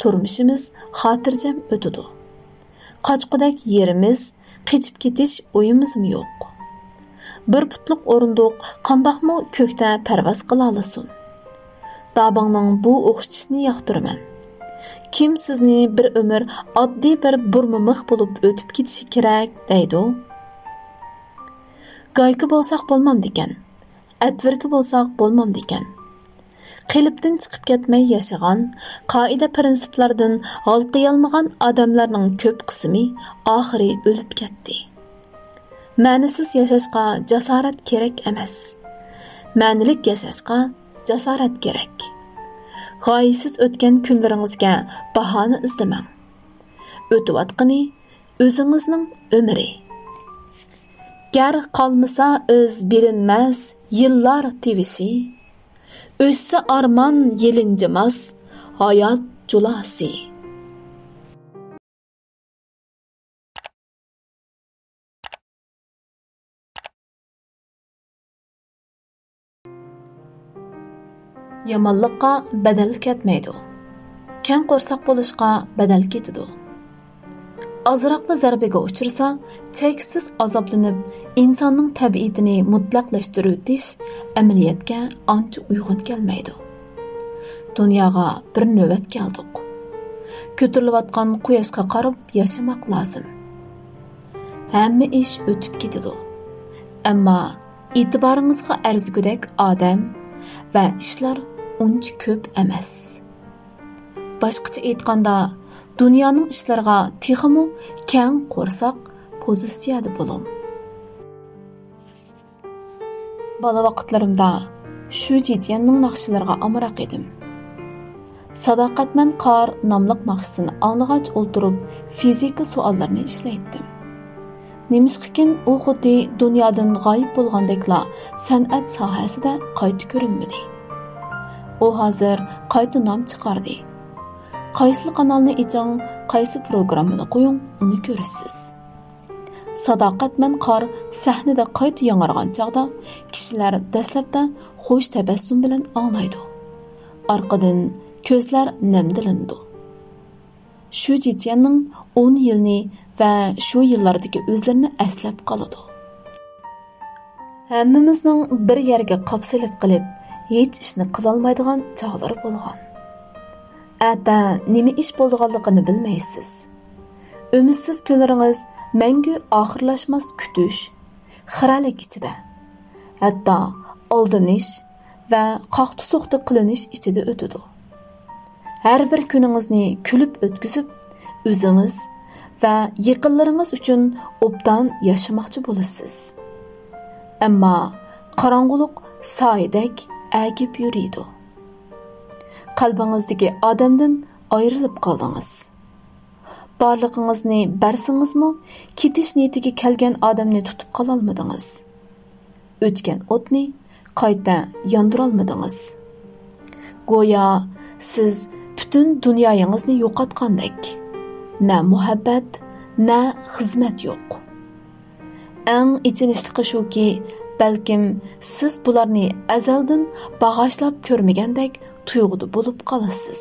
تۇرمۇشىمىز خاتىرجەم ئۆتىدۇ. قاچقۇدەك يېرىمىز، قېچىپ كېتىش ئويىمىزمۇ يوق. بىر پۇتلۇق ئورۇندۇق قانداقمۇ كۆكتە پەرۋاز قىلالىسۇن؟ دابىڭنىڭ بۇ ئوخشىتىشىنى ياقتۇرىمەن. كىم سىزنى بىر ئۆمۈر ئاددىي بىر بۇرما مىخ بولۇپ ئۆتۈپ كېتىشى كېرەك دەيدۇ؟ گايكا بولساق بولمامدىكەن؟ ئەتۋىركە بولساق بولمامدىكەن؟ قېلىپتىن چىقىپ كەتمەي ياشىغان، قائىدە-پىرىنسىپلاردىن ھالقىيالمىغان ئادەملەرنىڭ كۆپ قىسمى ئاخىرى ئۆلۈپ كەتتى. مەنىسىز ياشاشقا جاسارەت كېرەك ئەمەس. مەنىلىك ياشاشقا جاسارەت كېرەك. غايىسىز ئۆتكەن كۈنلىرىڭىزگە باھانە ئىزدىمەڭ. ئۆتۈۋاتقىنى ئۆزىڭىزنىڭ ئۆمرى. گەر قالمىسا ئىز بىلىنمەس يىللار تىۋىشى، ئۆچسە ئارمان يېلىنجىماس ھايات جۇلاسى. يامانلىققا بەدەل كەتمەيدۇ. كەڭ قورساق بولۇشقا بەدەل كېتىدۇ. ئازراقلا زەربىگە ئۇچرىسا، چەكسىز ئازابلىنىپ، ئىنساننىڭ تەبىئىتىنى مۇتلەقلەشتۈرۈۋېتىش ئەمەلىيەتكە ئانچە ئۇيغۇن كەلمەيدۇ. دۇنياغا بىر نۆۋەت كەلدۇق. كۆتۈرۈلۈۋاتقان قۇياشقا قاراپ ياشىماق لازىم. ھەممە ئىش ئۆتۈپ كېتىدۇ. ئەمما ئېتىبارىڭىزغا ئەرزىگۈدەك ئادەم ۋە ئىشلار ئۇنچە كۆپ ئەمەس. باشقىچە ئېيتقاندا، دۇنيانىڭ ئىشلىرىغا تېخىمۇ كەڭ قورساق پوزىتسىيەدە بولۇڭ. بالا ۋاقىتلىرىمدا شۈ جىجيەننىڭ ناخشىلىرىغا ئامراق ئىدىم. ساداقەتمەن قار ناملىق ناخشىسىنى ئاڭلىغاچ ئولتۇرۇپ فىزىكا سوئاللىرىنى ئىشلەيتتىم. نېمىشقىكىن ئۇ خۇددى دۇنيادىن غايىب بولغاندەكلا سەنئەت ساھەسىدە قايتا كۆرۈنمىدى. ئۇ ھازىر قايتا نام چىقاردى. قايسىلا قانالنى ئېچىڭ، قايسى پروگراممىنى قويۇڭ، ئۇنى كۆرىسىز. ساداقەتمەن قار سەھنىدە قايتا ياڭرىغان چاغدا كىشىلەر دەسلەپتە خوش تەبەسسۇم بىلەن ئاڭلايدۇ. ئارقىدىن كۆزلەر نەمدىلىنىدۇ. شۈ جىچيەننىڭ ئون يىلنى ۋە شۇ يىللاردىكى ئۆزلىرىنى ئەسلەپ قالىدۇ. ھەممىمىزنىڭ بىر يەرگە قاپسىلىپ قېلىپ، ھېچ ئىشنى قىلالمايدىغان چاغلىرى بولغان. ئەتە نېمە ئىش بولىدىغانلىقىنى بىلمەيسىز. ئۈمىدسىز كۈنلىرىڭىز مەڭگۈ ئاخىرلاشماس كۈتۈش، خىرەلىك ئىچىدە، ھەتتا ئالدىنىش ۋە قاقتى-سوقتى قىلىنىش ئىچىدە ئۆتىدۇ. ھەر بىر كۈنىڭىزنى كۈلۈپ ئۆتكۈزۈپ، ئۆزىڭىز ۋە يېقىنلىرىڭىز ئۈچۈن ئوبدان ياشىماقچى بولىسىز. ئەمما قاراڭغۇلۇق سايىدەك ئەگىپ يۈرىدۇ. قەلبىڭىزدىكى ئادەمدىن ئايرىلىپ قالدىڭىز. بارلىقىڭىزنى بەرسىڭىزمۇ، كېتىش نىيىتىگە كەلگەن ئادەمنى تۇتۇپ قالالمىدىڭىز. ئۆچكەن ئوتنى قايتا ياندۇرالمىدىڭىز. گويا سىز پۈتۈن دۇنيايىڭىزنى يوقاتقاندەك. نە مۇھەببەت، نە خىزمەت يوق. ئەڭ ئېچىنىشلىقى شۇكى، بەلكىم سىز بۇلارنى ئەزەلدىن باغاشلاپ كۆرمىگەندەك تۇيغۇدا بولۇپ قالىسىز.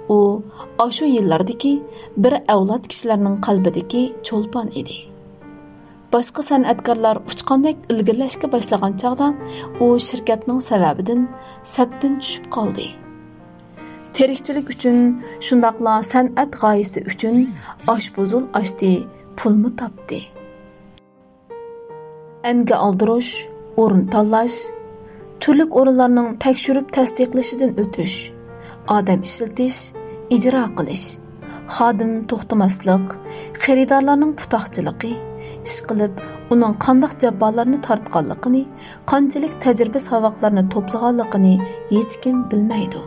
ئۇ ئاشۇ يىللاردىكى بىر ئەۋلاد كىشىلەرنىڭ قەلبىدىكى چولپان ئىدى. باشقا سەنئەتكارلار ئۇچقاندەك ئىلگىرىلەشكە باشلىغان چاغدا ئۇ شىركەتنىڭ سەۋەبىدىن سەپتىن چۈشۈپ قالدى. تىرىكچىلىك ئۈچۈن، شۇنداقلا سەنئەت غايىسى ئۈچۈن ئاشپۇزۇل ئاچتى، پۇلمۇ تاپتى. ئەنگە ئالدۇرۇش، ئورۇن تاللاش، تۈرلۈك ئورۇنلارنىڭ تەكشۈرۈپ تەستىقلىشىدىن ئۆتۈش، ئادەم ئىشلىتىش، ئىجرا قىلىش، خادىم توختىماسلىق، خېرىدارلارنىڭ پۇتاقچىلىقى، ئىشقىلىپ ئۇنىڭ قانداق جاپالارنى تارتقانلىقىنى، قانچىلىك تەجرىبە-ساۋاقلارنى توپلىغانلىقىنى ھېچكىم بىلمەيدۇ.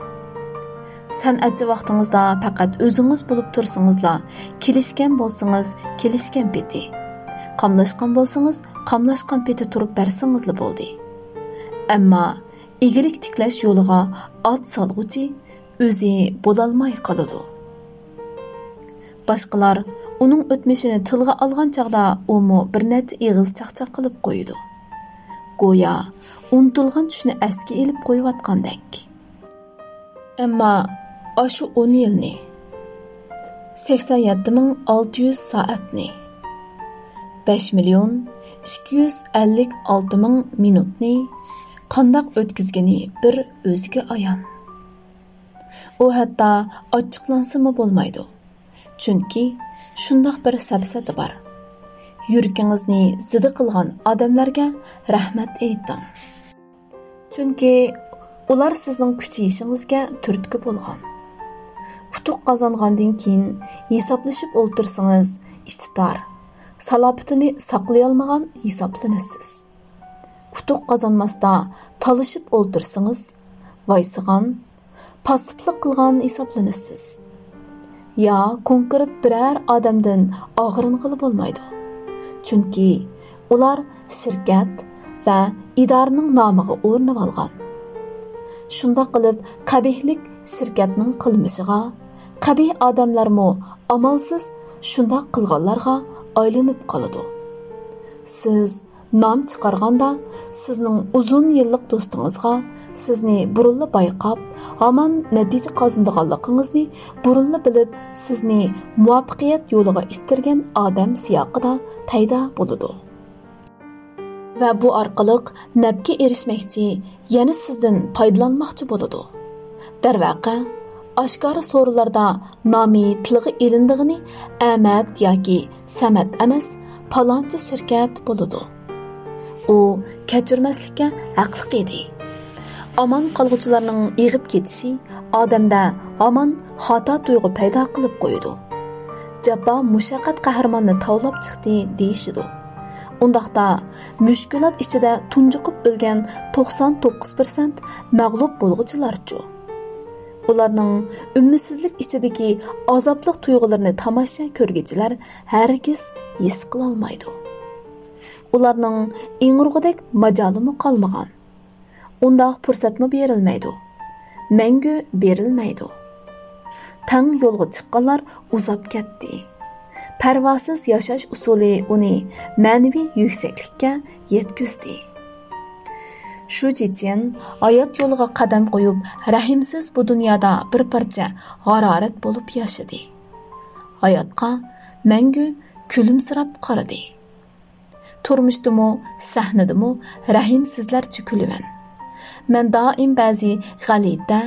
سەنئەتچى ۋاقتىڭىزدا پەقەت ئۆزىڭىز بولۇپ تۇرسىڭىزلا، كېلىشكەن بولسىڭىز، كېلىشكەن پېتى، قاملاشقان بولسىڭىز، قاملاشقان پېتى تۇرۇپ بەرسىڭىزلا بولدى. ئەمما ئىگىلىك تىكلەش يولىغا ئات سالغۇچى ئۆزى بولالماي قالىدۇ. باشقىلار ئۇنىڭ ئۆتمۈشىنى تىلغا ئالغان چاغدا ئۇمۇ بىر نەچچە ئېغىز چاقچاق قىلىپ قويىدۇ. گويا ئۇنتۇلغان چۈشنى ئەسكە ئېلىپ قويۇۋاتقاندەك. ئەمما ئاشۇ ئون يىلنى، سەكسەن يەتتە مىڭ ئالتە يۈز سائەتنى، بەش مىليون ئىككى يۈز ئەللىك ئالتە مىڭ مىنۇتنى قانداق ئۆتكۈزگىنى بىر ئۆزىگە ئايان. ئۇ ھەتتا ئاچچىقلانسىمۇ بولمايدۇ. چۈنكى شۇنداق بىر سەپسەتە بار. يۈرىكىڭىزنى زىدە قىلغان ئادەملەرگە رەھمەت ئېيتىڭ. چۈنكى ئۇلار سىزنىڭ كۈچىيىشىڭىزگە تۈرتكە بولغان. ئۇتۇق قازانغاندىن كېيىن ھېسابلىشىپ ئولتۇرسىڭىز، ئىچى تار، سالاپىتىنى ساقلىيالمىغان ھېسابلىنىسىز. ئۇتۇق قازانماستا تالىشىپ ئولتۇرسىڭىز، ۋايسىغان، پاسسىپلىق قىلغان ھېسابلىنىسىز. يا كونكرېت بىرەر ئادەمدىن ئاغرىنغىلى بولمايدۇ. چۈنكى ئۇلار شىركەت ۋە ئىدارىنىڭ نامىغا ئورىنىۋالغان. شۇنداق قىلىپ، قەبىھلىك شىركەتنىڭ قىلمىشىغا، قەبىھ ئادەملەرمۇ ئامالسىز شۇنداق قىلغانلارغا ئايلىنىپ قالىدۇ. سىز نام چىقارغاندا، سىزنىڭ ئۇزۇن يىللىق دوستىڭىزغا سىزنى بۇرۇنلا بايقاپ، ھامان نەتىجە قازىنىدىغانلىقىڭىزنى بۇرۇنلا بىلىپ، سىزنى مۇۋەپپەقىيەت يولىغا ئىتتەرگەن ئادەم سىياقىدا پەيدا بولىدۇ. ۋە بۇ ئارقىلىق نەپكە ئېرىشمەكچى، يەنە سىزدىن پايدىلانماقچى بولىدۇ. دەرۋەقە، ئاشكارا سورۇنلاردا نامى تىلغا ئېلىنىدىغىنى ئەمەت ياكى سەمەت ئەمەس، پالانچى شىركەت بولىدۇ. ئۇ كەچۈرمەسلىككە ھەقلىق ئىدى. ئامان قالغۇچىلارنىڭ ئېغىپ كېتىشى ئادەمدە ھامان خاتا تۇيغۇ پەيدا قىلىپ قويىدۇ. جاپا مۇشەققەت قەھرىماننى تاۋلاپ چىقتى دېيىشىدۇ. ئۇنداقتا مۈشكۈلات ئىچىدە تۇنجۇقۇپ ئۆلگەن توقسان توققۇز پىرسەنت مەغلۇپ بولغۇچىلارچۇ؟ ئۇلارنىڭ ئۈمىدسىزلىك ئىچىدىكى ئازابلىق تۇيغۇلىرىنى تاماشا كۆرگۈچىلەر ھەرگىز ھېس قىلالمايدۇ. ئۇلارنىڭ ئىڭرىغۇدەك ماجالىمۇ قالمىغان. ئۇنداق پۇرسەتمۇ بېرىلمەيدۇ. مەڭگۈ بېرىلمەيدۇ. تەڭ يولغا چىققانلار ئۇزاپ كەتتى. پەرۋاسىز ياشاش ئۇسۇلى ئۇنى مەنىۋى يۈكسەكلىككە يەتكۈزدى. شۇ جىچيەن ھايات يولىغا قەدەم قويۇپ، رەھىمسىز بۇ دۇنيادا بىر پارچە ھارارەت بولۇپ ياشىدى. ھاياتقا مەڭگۈ كۈلۈمسىراپ قارىدى. تۇرمۇشتىمۇ، سەھنىدىمۇ رەھىمسىزلەرچە كۈلىمەن. مەن دائىم بەزى غەلىتە،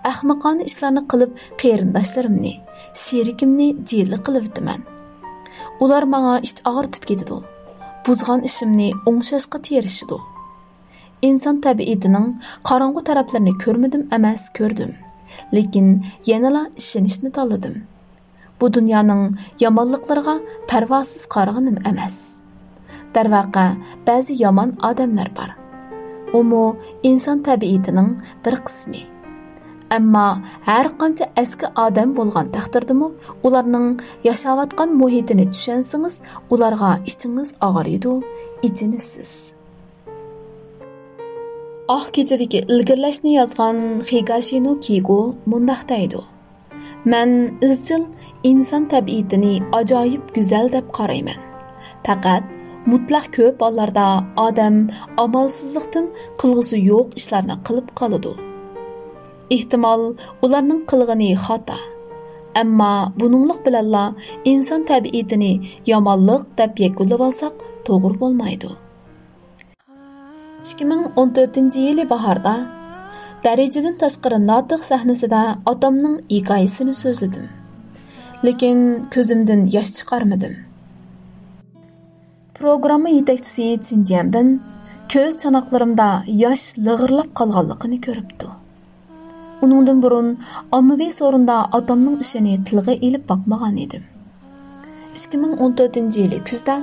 ئەخمىقانە ئىشلارنى قىلىپ، قېرىنداشلىرىمنى، شېرىكىمنى جىلە قىلىۋېتىمەن. ئۇلار ماڭا ئىچ ئاغرىتىپ كېتىدۇ. بۇزغان ئىشىمنى ئوڭشاشقا تىرىشىدۇ. ئىنسان تەبىئىتىنىڭ قاراڭغۇ تەرەپلىرىنى كۆرمىدىم ئەمەس، كۆردۈم. لېكىن يەنىلا ئىشىنىشنى تاللىدىم. بۇ دۇنيانىڭ يامانلىقلىرىغا پەرۋاسىز قارىغىنىم ئەمەس. دەرۋەقە، بەزى يامان ئادەملەر بار. ئۇمۇ ئىنسان تەبىئىتىنىڭ بىر قىسمى. ئەمما ھەر قانچە ئەسكى ئادەم بولغان تەقدىردىمۇ، ئۇلارنىڭ ياشاۋاتقان مۇھىتىنى چۈشەنسىڭىز، ئۇلارغا ئىچىڭىز ئاغرىيدۇ، ئېچىنىسىز. ئاق كېچىدىكى ئىلگىرىلەشنى يازغان خىگاشىنو كىگو مۇنداق دەيدۇ: مەن ئىزچىل ئىنسان تەبىئىتىنى ئاجايىپ گۈزەل دەپ قارايمەن. پەقەت مۇتلەق كۆپ ھاللاردا ئادەم ئامالسىزلىقتىن قىلغۇسى يوق ئىشلارنى قىلىپ قالىدۇ. ئېھتىمال، ئۇلارنىڭ قىلغىنى خاتا. ئەمما بۇنىڭلىق بىلەنلا ئىنسان تەبىئىتىنى يامانلىق دەپ يەكۈنلىۋالساق توغرا بولمايدۇ. ئىككى مىڭ ئون تۆتىنچى يىلى باھاردا دەرىجىدىن تاشقىرى ناتىق سەھنىسىدە ئاتامنىڭ ھېكايىسىنى سۆزلىدىم. لېكىن كۆزۈمدىن ياش چىقارمىدىم. پروگرامما يېتەكچىسى چىن جيەنبىن كۆز چاناقلىرىمدا ياش لىغىرلاپ قالغانلىقىنى كۆرۈپتۇ. ئۇنىڭدىن بۇرۇن ئاممىۋى سورۇندا ئاتامنىڭ ئىشىنى تىلغا ئېلىپ باقمىغان ئىدىم. ئىككى مىڭ ئون تۆتىنچى يىلى كۈزدە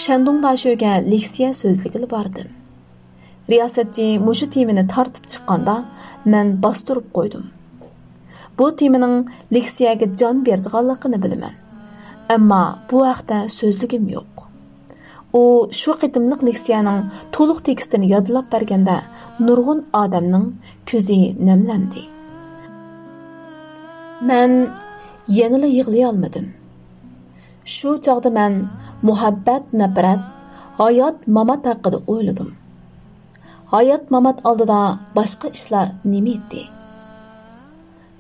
شەندۇڭ داشۆگە لېكسىيە سۆزلىگىلى باردىم. رىياسەتچى مۇشۇ تېمىنى تارتىپ چىققاندا، مەن باستۇرۇپ قويدۇم. بۇ تېمىنىڭ لېكسىيەگە جان بېرىدىغانلىقىنى بىلىمەن. ئەمما بۇ ھەقتە سۆزلىگۈم يوق. ئۇ شۇ قېتىملىق لېكسىيەنىڭ تولۇق تېكىستىنى يادلاپ بەرگەندە، نۇرغۇن ئادەمنىڭ كۆزى نەملەندى. مەن يەنىلا يىغلىيالمىدىم. شۇ چاغدا مەن مۇھەببەت، نەپرەت، ھايات، مامات ھەققىدە ئويلىدىم. ھايات، مامات ئالدىدا باشقا ئىشلار نېمە ئىدى؟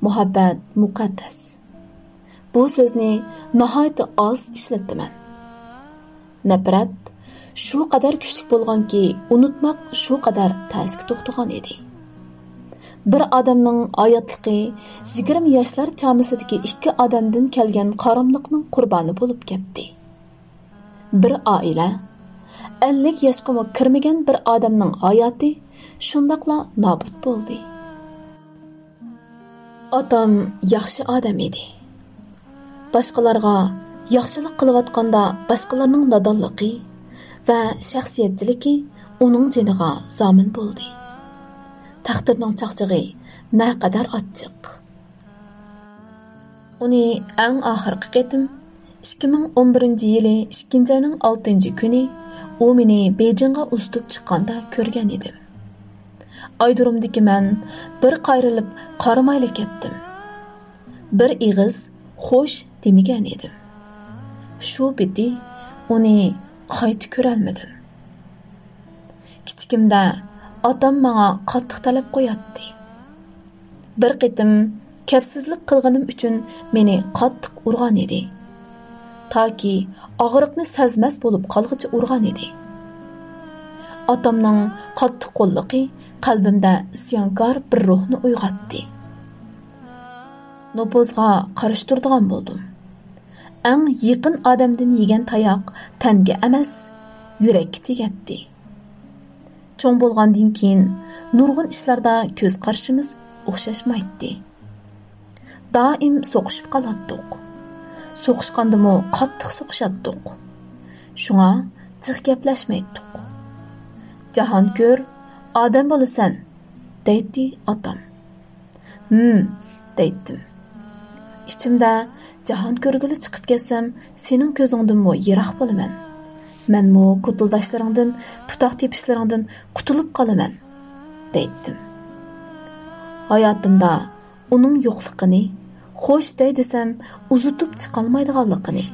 مۇھەببەت مۇقەددەس. بۇ سۆزنى ناھايىتى ئاز ئىشلەتتىمەن. نەپرەت شۇ قەدەر كۈچلۈك بولغانكى، ئۇنتۇماق شۇ قەدەر تەسكە توختىغان ئىدى. بىر ئادەمنىڭ ھاياتلىقى يىگىرمە ياشلار چامىسىدىكى ئىككى ئادەمدىن كەلگەن قاراملىقنىڭ قۇربانى بولۇپ كەتتى. بىر ئائىلە ئەللىك ياشقىمۇ كىرمىگەن بىر ئادەمنىڭ ھاياتى شۇنداقلا نابۇت بولدى. ئاتام ياخشى ئادەم ئىدى. باشقىلارغا ياخشىلىق قىلىۋاتقاندا باشقىلارنىڭ نادانلىقى ۋە شەخسىيەتچىلىكى ئۇنىڭ جېنىغا زامىن بولدى. تەقدىرنىڭ چاقچىقى نەقەدەر ئاچچىق! ئۇنى ئەڭ ئاخىرقى قېتىم ئىككى مىڭ ئون بىرىنچى يىلى ئىككىنچى ئاينىڭ ئالتىنچى كۈنى ئۇ مېنى بېيجىڭغا ئۇزىتىپ چىققاندا كۆرگەن ئىدىم. ئايرودرومدىكى مەن بىر قايرىلىپ قارىمايلا كەتتىم. بىر ئېغىز خوش دېمىگەن ئىدىم. شۇ پېتى ئۇنى قايتا كۆرەلمىدىم. كىچىكىمدە ئاتام ماڭا قاتتىق تەلەپ قوياتتى. بىر قېتىم كەپسىزلىك قىلغىنىم ئۈچۈن مېنى قاتتىق ئۇرغان ئىدى. تاكى ئاغرىقنى سەزمەس بولۇپ قالغىچە ئۇرغان ئىدى. ئاتامنىڭ قاتتىق قوللۇقى قەلبىمدە ئىسيانكار بىر روھنى ئويغاتتى. نوپۇزغا قارشى تۇرىدىغان بولدۇم. ئەڭ يېقىن ئادەمدىن يېگەن تاياق تەنگە ئەمەس، يۈرەككە تېگەتتى. چوڭ بولغاندىن كېيىن نۇرغۇن ئىشلاردا كۆز قارىشىمىز ئوخشاشمايتتى. دائىم سوقۇشۇپ قالاتتۇق. سوقۇشقاندىمۇ قاتتىق سوقۇشاتتۇق. شۇڭا جىق گەپلەشمەيتتۇق. «جاھان كۆر، ئادەم بولىسەن» دەيتتى ئاتام. «ھىم» دەيتتىم. ئىچىمدە، «جاھان كۆرگىلى چىقىپ كەتسەم، سېنىڭ كۆزۈڭدىنمۇ يىراق بولىمەن. مەنمۇ كوتۇلداشلىرىڭدىن، پۇتاق تېپىشلىرىڭدىن قۇتۇلۇپ قالىمەن» دەيتتىم. ھاياتىمدا ئۇنىڭ يوقلۇقىنى، خوش دەي دېسەم، ئۇزىتىپ چىقالمايدىغانلىقىنى،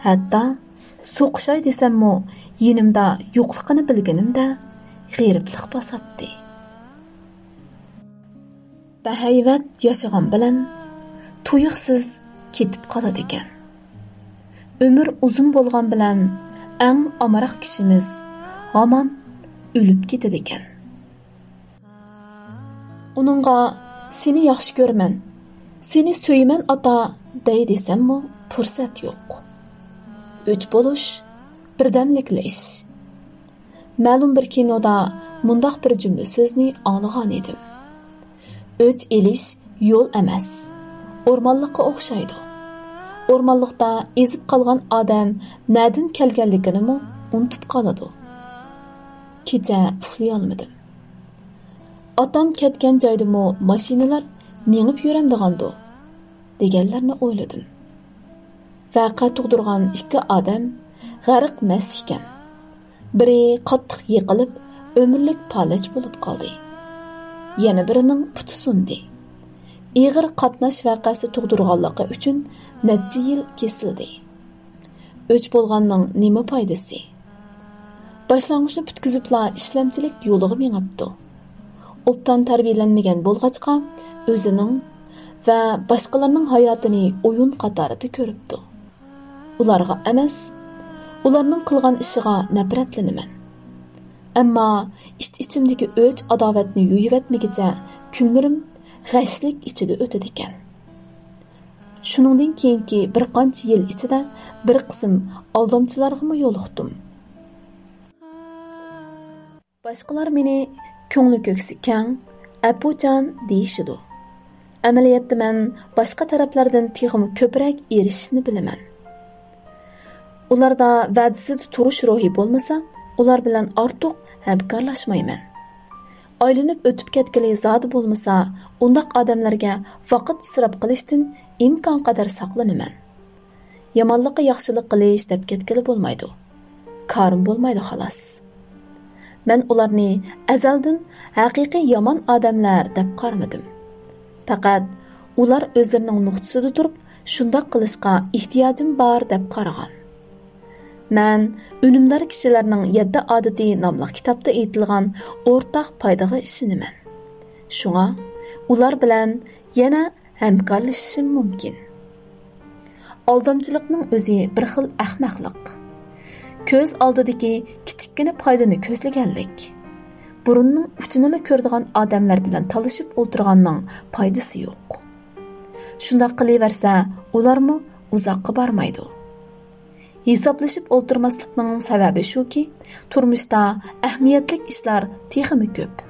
ھەتتا سوقۇشاي دېسەممۇ، يېنىمدا يوقلۇقىنى بىلگىنىمدە غېرىبلىق باساتتى. بەھەيۋەت ياشىغان بىلەن تۇيۇقسىز كېتىپ قالىدىكەن. ئۆمۈر ئۇزۇن بولغان بىلەن ئەڭ ئامراق كىشىمىز ھامان ئۆلۈپ كېتىدىكەن. ئۇنىڭغا «سېنى ياخشى كۆرىمەن، سېنى سۆيىمەن، ئاتا» دەي دېسەممۇ پۇرسەت يوق. ئۆچ بولۇش بىردەملىكلا ئىش. مەلۇم بىر كىنودا مۇنداق بىر جۈملە سۆزنى ئاڭلىغان ئىدىم: «ئۆچ ئېلىش يول ئەمەس، ئورمانلىققا ئوخشايدۇ. ئورمانلىقتا ئېزىپ قالغان ئادەم نەدىن كەلگەنلىكىنىمۇ ئۇنتۇپ قالىدۇ.» كېچە ئۇخلىيالمىدىم. «ئاتام كەتكەن جايدىمۇ ماشىنىلار مېڭىپ يۈرەمدىغاندۇ؟» دېگەنلەرنى ئويلىدىم. ۋەقە تۇغدۇرغان ئىككى ئادەم غەرق مەست ئىكەن. بىرى قاتتىق يىقىلىپ، ئۆمۈرلۈك پالەچ بولۇپ قالدى. يەنە بىرىنىڭ پۇتى سۇندى. ئېغىر قاتناش ۋەقەسى تۇغدۇرغانلىقى ئۈچۈن نەچچە يىل كېسىلدى. ئۆچ بولغاننىڭ نېمە پايدىسى؟ باشلانغۇچنى پۈتكۈزۈپلا ئىشلەمچىلىك يولىغا مېڭىپتۇ. ئوبدان تەربىيەلەنمىگەن بولغاچقا، ئۆزىنىڭ ۋە باشقىلارنىڭ ھاياتىنى ئويۇن قاتارىدا كۆرۈپتۇ. ئۇلارغا ئەمەس، ئۇلارنىڭ قىلغان ئىشىغا نەپرەتلىنىمەن. ئەمما ئىچ-ئىچىمدىكى ئۆچ-ئاداۋەتنى يۇيۇۋەتمىگىچە كۈنلىرىم غەشلىك ئىچىدە ئۆتىدىكەن. شۇنىڭدىن كېيىنكى بىر قانچە يىل ئىچىدە بىر قىسىم ئالدامچىلارغىمۇ يولۇقتۇم. باشقىلار مېنى كۆڭلى كۆكسى كەڭ، ئەپۇچان دېيىشىدۇ. ئەمەلىيەتتە مەن باشقا تەرەپلەردىن تېخىمۇ كۆپرەك ئېرىشىشنى بىلىمەن. ئۇلاردا ۋەدىسىدە تۇرۇش روھى بولمىسا، ئۇلار بىلەن ئارتۇق ھەمكارلاشمايمەن. ئايلىنىپ ئۆتۈپ كەتكىلى زادى بولمىسا، ئۇنداق ئادەملەرگە ۋاقىت ئىسراپ قىلىشتىن ئىمكانقەدەر ساقلىنىمەن. يامانلىققا ياخشىلىق قىلىش دەپ كەتكىلى بولمايدۇ. كارىم بولمايدۇ، خالاس. مەن ئۇلارنى ئەزەلدىن ھەقىقىي يامان ئادەملەر دەپ قارىمىدىم. پەقەت ئۇلار ئۆزلىرىنىڭ نۇقتىسىدا تۇرۇپ، شۇنداق قىلىشقا ئېھتىياجىم بار دەپ قارىغان. مەن ئۈنۈمدار كىشىلەرنىڭ يەتتە ئادىتى ناملىق كىتابتا ئېيتىلغان ئورتاق پايدىغا ئىشىنىمەن. شۇڭا ئۇلار بىلەن يەنە ھەمكارلىشىشىم مۇمكىن. ئالدامچىلىقنىڭ ئۆزى بىر خىل ئەخمەقلىق. كۆز ئالدىدىكى كىچىككىنە پايدىنى كۆزلىگەنلىك. بۇرۇننىڭ ئۇچىنىلا كۆرىدىغان ئادەملەر بىلەن تالىشىپ ئولتۇرغاننىڭ پايدىسى يوق. شۇنداق قىلىۋەرسە، ئۇلارمۇ ئۇزاققا بارمايدۇ. ھېسابلىشىپ ئولتۇرماسلىقنىڭ سەۋەبى شۇكى، تۇرمۇشتا ئەھمىيەتلىك ئىشلار تېخىمۇ كۆپ.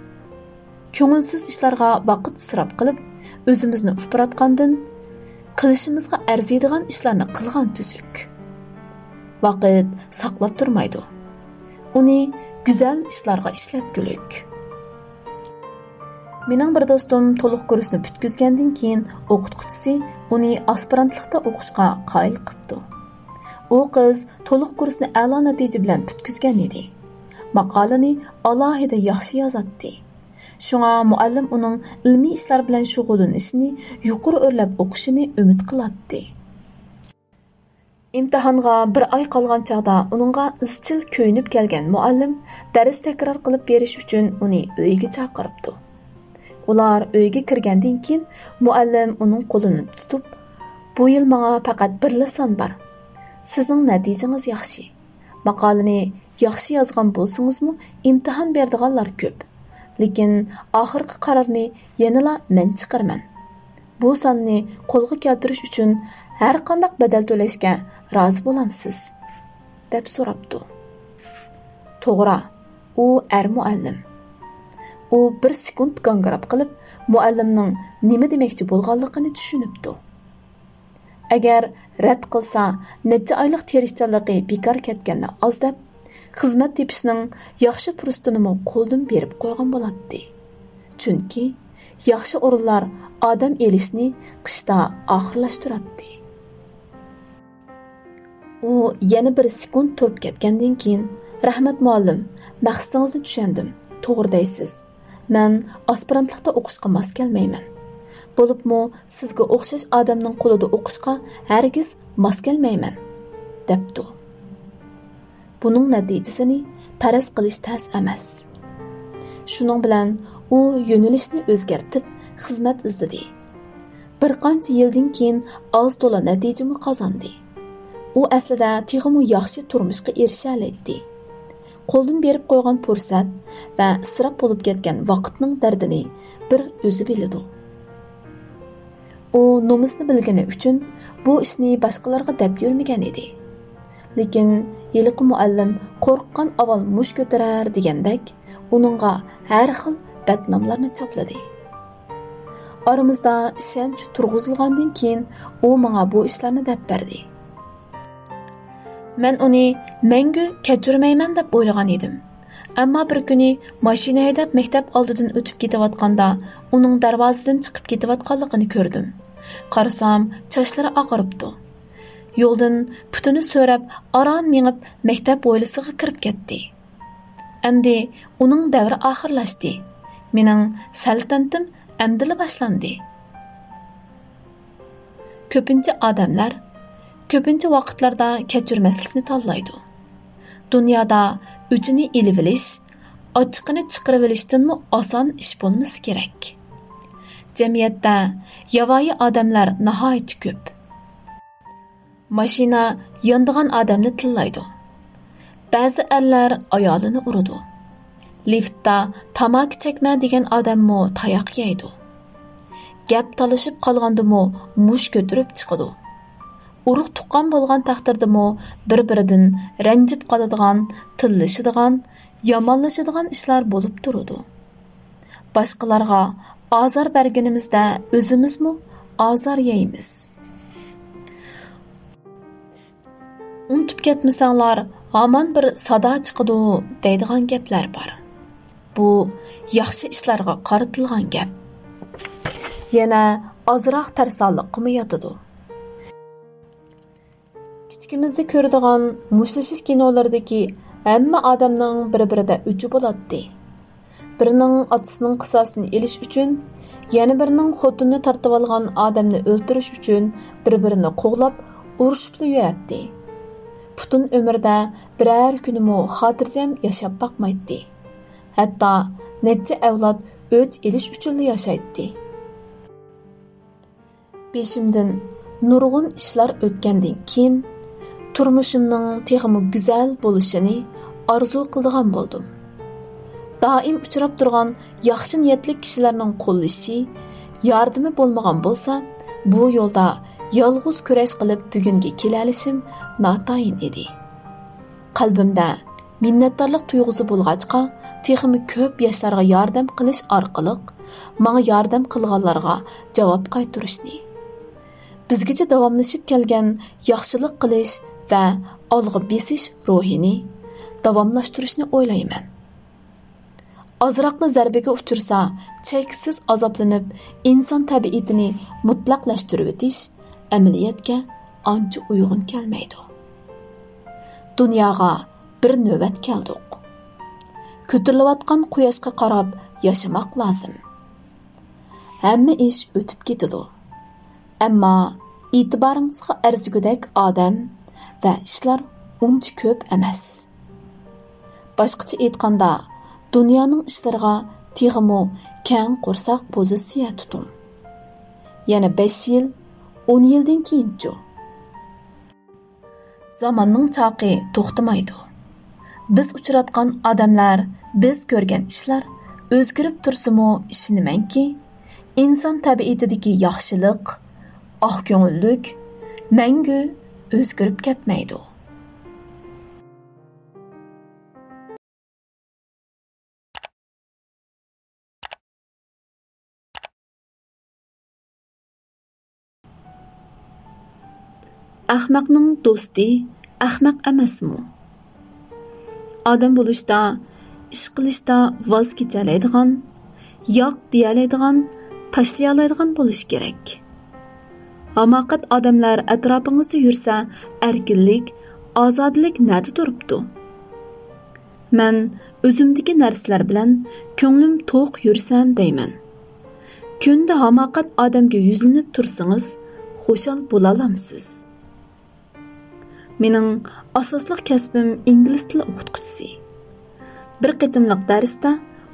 كۆڭۈلسىز ئىشلارغا ۋاقىت ئىسراپ قىلىپ، ئۆزىمىزنى ئۇپراتقاندىن، قىلىشىمىزغا ئەرزىيدىغان ئىشلارنى قىلغان تۈزۈك. ۋاقىت ساقلاپ تۇرمايدۇ. ئۇنى گۈزەل ئىشلارغا ئىشلەتكۈلۈك. مېنىڭ بىر دوستۇم تولۇق كۇرسنى پۈتكۈزگەندىن كېيىن، ئوقۇتقۇچىسى ئۇنى ئاسپىرانتلىقتا ئوقۇشقا قايىل قىپتۇ. ئۇ قىز تولۇق كۇرسنى ئەلا نەتىجە بىلەن پۈتكۈزگەن ئىدى. ماقالىنى ئالاھىدە ياخشى يازاتتى. شۇڭا مۇئەللىم ئۇنىڭ ئىلمىي ئىشلار بىلەن شۇغۇللىنىشىنى، يۇقىرى ئۆرلەپ ئوقۇشىنى ئۈمىد قىلاتتى. ئىمتىھانغا بىر ئاي قالغان چاغدا ئۇنىڭغا ئىزچىل كۆيۈنۈپ كەلگەن مۇئەللىم دەرس تەكرار قىلىپ بېرىش ئۈچۈن ئۇنى ئۆيىگە چاقىرىپتۇ. ئۇلار ئۆيگە كىرگەندىن كېيىن مۇئەللىم ئۇنىڭ قولىنى تۇتۇپ، «بۇ يىل ماڭا پەقەت بىرلا سان بار. سىزنىڭ نەتىجىڭىز ياخشى. ماقالىنى ياخشى يازغان بولسىڭىزمۇ، ئىمتىھان بېرىدىغانلار كۆپ. لېكىن ئاخىرقى قارارنى يەنىلا مەن چىقىرىمەن. بۇ ساننى قولغا كەلتۈرۈش ئۈچۈن ھەرقانداق بەدەل تۆلەشكە رازى بولامسىز؟» دەپ سوراپتۇ. توغرا، ئۇ ئەر مۇئەللىم. ئۇ بىر سېكۇنت گاڭگىراپ قېلىپ، مۇئەللىمنىڭ نېمە دېمەكچى بولغانلىقىنى چۈشىنىپتۇ. ئەگەر رەت قىلسا، نەچچە ئايلىق تىرىشچانلىقى بىكار كەتكەننى ئاز دەپ، خىزمەت تېپىشنىڭ ياخشى پۇرسىتىنىمۇ قولدىن بېرىپ قويغان بولاتتى. چۈنكى ياخشى ئورۇنلار ئادەم ئېلىشنى قىشتا ئاخىرلاشتۇراتتى. ئۇ يەنە بىر سېكۇنت تۇرۇپ كەتكەندىن كېيىن، «رەھمەت مۇئەللىم، مەقسىتىڭىزنى چۈشەندىم، توغرا دەيسىز. مەن ئاسپىرانتلىقتا ئوقۇشقا ماس كەلمەيمەن. بولۇپمۇ سىزگە ئوخشاش ئادەمنىڭ قولىدا ئوقۇشقا ھەرگىز ماس كەلمەيمەن» دەپتۇ. بۇنىڭ نەتىجىسىنى پەرەز قىلىش تەس ئەمەس. شۇنىڭ بىلەن ئۇ يۆنىلىشنى ئۆزگەرتىپ، خىزمەت ئىزدىدى. بىر قانچە يىلدىن كېيىن ئاز تولا نەتىجىمۇ قازاندى. ئۇ ئەسلىدە تېخىمۇ ياخشى تۇرمۇشقا ئېرىشەلەيتتى. قولدىن بېرىپ قويغان پۇرسەت ۋە ئىسراپ بولۇپ كەتكەن ۋاقىتنىڭ دەردىنى بىر ئۆزى بىلىدۇ. ئۇ نومۇسنى بىلگىنى ئۈچۈن بۇ ئىشنى باشقىلارغا دەپ يۈرمىگەن ئىدى. لېكىن ھېلىقى مۇئەللىم «قورققان ئاۋۋال مۇش كۆتۈرەر» دېگەندەك، ئۇنىڭغا ھەر خىل بەتناملارنى چاپلىدى. ئارىمىزدا ئىشەنچ تۇرغۇزۇلغاندىن كېيىن، ئۇ ماڭا بۇ ئىشلارنى دەپ بەردى. مەن ئۇنى مەڭگۈ كەچۈرمەيمەن دەپ ئويلىغان ئىدىم. ئەمما بىر كۈنى ماشىنا ھەيدەپ مەكتەپ ئالدىدىن ئۆتۈپ كېتىۋاتقاندا، ئۇنىڭ دەرۋازىدىن چىقىپ كېتىۋاتقانلىقىنى كۆردۈم. قارىسام، چاچلىرى ئاغىرىپتۇ. يولدىن پۇتىنى سۆرەپ، ئاران مېڭىپ، مەكتەپ ھويلىسىغا كىرىپ كەتتى. ئەمدى ئۇنىڭ دەۋرى ئاخىرلاشتى. مېنىڭ سەلتەنتىم ئەمدىلا باشلاندى. كۆپىنچە ئادەملەر كۆپىنچە ۋاقىتلاردا كەچۈرمەسلىكنى تاللايدۇ. دۇنيادا ئۆچىنى ئېلىۋېلىش، ئاچچىقىنى چىقىرىۋېلىشتىنمۇ ئاسان ئىش بولمىسا كېرەك. جەمئىيەتتە ياۋايى ئادەملەر ناھايىتى كۆپ. ماشىنا يانىدىغان ئادەمنى تىللايدۇ. بەزى ئەرلەر ئايالىنى ئۇرىدۇ. لىفتتا تاماكا چەكمە دېگەن ئادەممۇ تاياق يەيدۇ. گەپ تالىشىپ قالغاندىمۇ مۇش كۆتۈرۈپ چىقىدۇ. ئۇرۇق تۇغقان بولغان تەقدىردىمۇ بىر-بىرىدىن رەنجىپ قالىدىغان، تىللىشىدىغان، يامانلىشىدىغان ئىشلار بولۇپ تۇرىدۇ. باشقىلارغا ئازار بەرگىنىمىزدە ئۆزىمىزمۇ ئازار يەيمىز. ئۇنتۇپ كەتمىسەڭلار، ھامان بىر سادا چىقىدۇ دەيدىغان گەپلەر بار. بۇ ياخشى ئىشلارغا قارىتىلغان گەپ. يەنە ئازراق تەرسانلىققىمۇ ياتىدۇ. كىچىكىمىزدە كۆرىدىغان مۇشتلىشىش كىنولىرىدىكى ھەممە ئادەمنىڭ بىر-بىرىدە ئۆچى بولاتتى. بىرىنىڭ ئاتىسىنىڭ قىساسىنى ئېلىش ئۈچۈن، يەنە بىرىنىڭ خوتۇنىنى تارتىۋالغان ئادەمنى ئۆلتۈرۈش ئۈچۈن بىر-بىرىنى قوغلاپ، ئۇرۇشۇپلا يۈرەتتى. پۈتۈن ئۆمرىدە بىرەر كۈنىمۇ خاتىرجەم ياشاپ باقمايتتى. ھەتتا نەچچە ئەۋلاد ئۆچ ئېلىش ئۈچۈنلا ياشايتتى. بېشىمدىن نۇرغۇن ئىشلار ئۆتكەندىن كېيىن، تۇرمۇشۇمنىڭ تېخىمۇ گۈزەل بولۇشىنى ئارزۇ قىلىدىغان بولدۇم. دائىم ئۇچراپ تۇرغان ياخشى نىيەتلىك كىشىلەرنىڭ قوللىشى، ياردىمى بولمىغان بولسا، بۇ يولدا يالغۇز كۈرەش قىلىپ بۈگۈنگە كېلەلىشىم ناتايىن ئىدى. قەلبىمدە مىننەتدارلىق تۇيغۇسى بولغاچقا، تېخىمۇ كۆپ ياشلارغا ياردەم قىلىش ئارقىلىق، ماڭا ياردەم قىلغانلارغا جاۋاب قايتۇرۇشنى، بىزگىچە داۋاملىشىپ كەلگەن ياخشىلىق قىلىش ۋە ئالغا بېسىش روھىنى داۋاملاشتۇرۇشنى ئويلايمەن. ئازراقلا زەربىگە ئۇچرىسا، چەكسىز ئازابلىنىپ، ئىنسان تەبىئىتىنى مۇتلەقلەشتۈرۈۋېتىش ئەمەلىيەتكە ئانچە ئۇيغۇن كەلمەيدۇ. دۇنياغا بىر نۆۋەت كەلدۇق. كۆتۈرۈلۈۋاتقان قۇياشقا قاراپ ياشىماق لازىم. ھەممە ئىش ئۆتۈپ كېتىدۇ. ئەمما ئېتىبارىڭىزغا ئەرزىگۈدەك ئادەم ۋە ئىشلار ئۇنچە كۆپ ئەمەس. باشقىچە ئېيتقاندا، دۇنيانىڭ ئىشلىرىغا تېخىمۇ كەڭ قورساق پوزىتسىيە تۇتۇڭ. يەنە بەش يىل، ئون يىلدىن كېيىنچۇ؟ زاماننىڭ چاقى توختىمايدۇ. بىز ئۇچراتقان ئادەملەر، بىز كۆرگەن ئىشلار ئۆزگىرىپ تۇرسىمۇ، ئىشىنىمەنكى، ئىنسان تەبىئىتىدىكى ياخشىلىق، ئاق كۆڭۈللۈك مەڭگۈ ئۆزگىرىپ كەتمەيدۇ. ئەخمەقنىڭ دوستى ئەخمەق ئەمەسمۇ؟ ئادەم بولۇشتا، ئىش قىلىشتا ۋاز كېچەلەيدىغان، ياق دېيەلەيدىغان، تاشلىيالايدىغان بولۇش كېرەك. ھاماقەت ئادەملەر ئەتراپىڭىزدا يۈرسە، ئەركىنلىك، ئازادىلىك نەدە تۇرۇپتۇ؟ مەن ئۆزۈمدىكى نەرسىلەر بىلەن كۆڭلۈم توق يۈرسەم دەيمەن. كۈندە ھاماقەت ئادەمگە يۈزلىنىپ تۇرسىڭىز، خۇشال بولالامسىز؟ مېنىڭ ئاساسلىق كەسپىم ئىنگلىز تىلى ئوقۇتقۇچىسى. بىر قېتىملىق دەرستە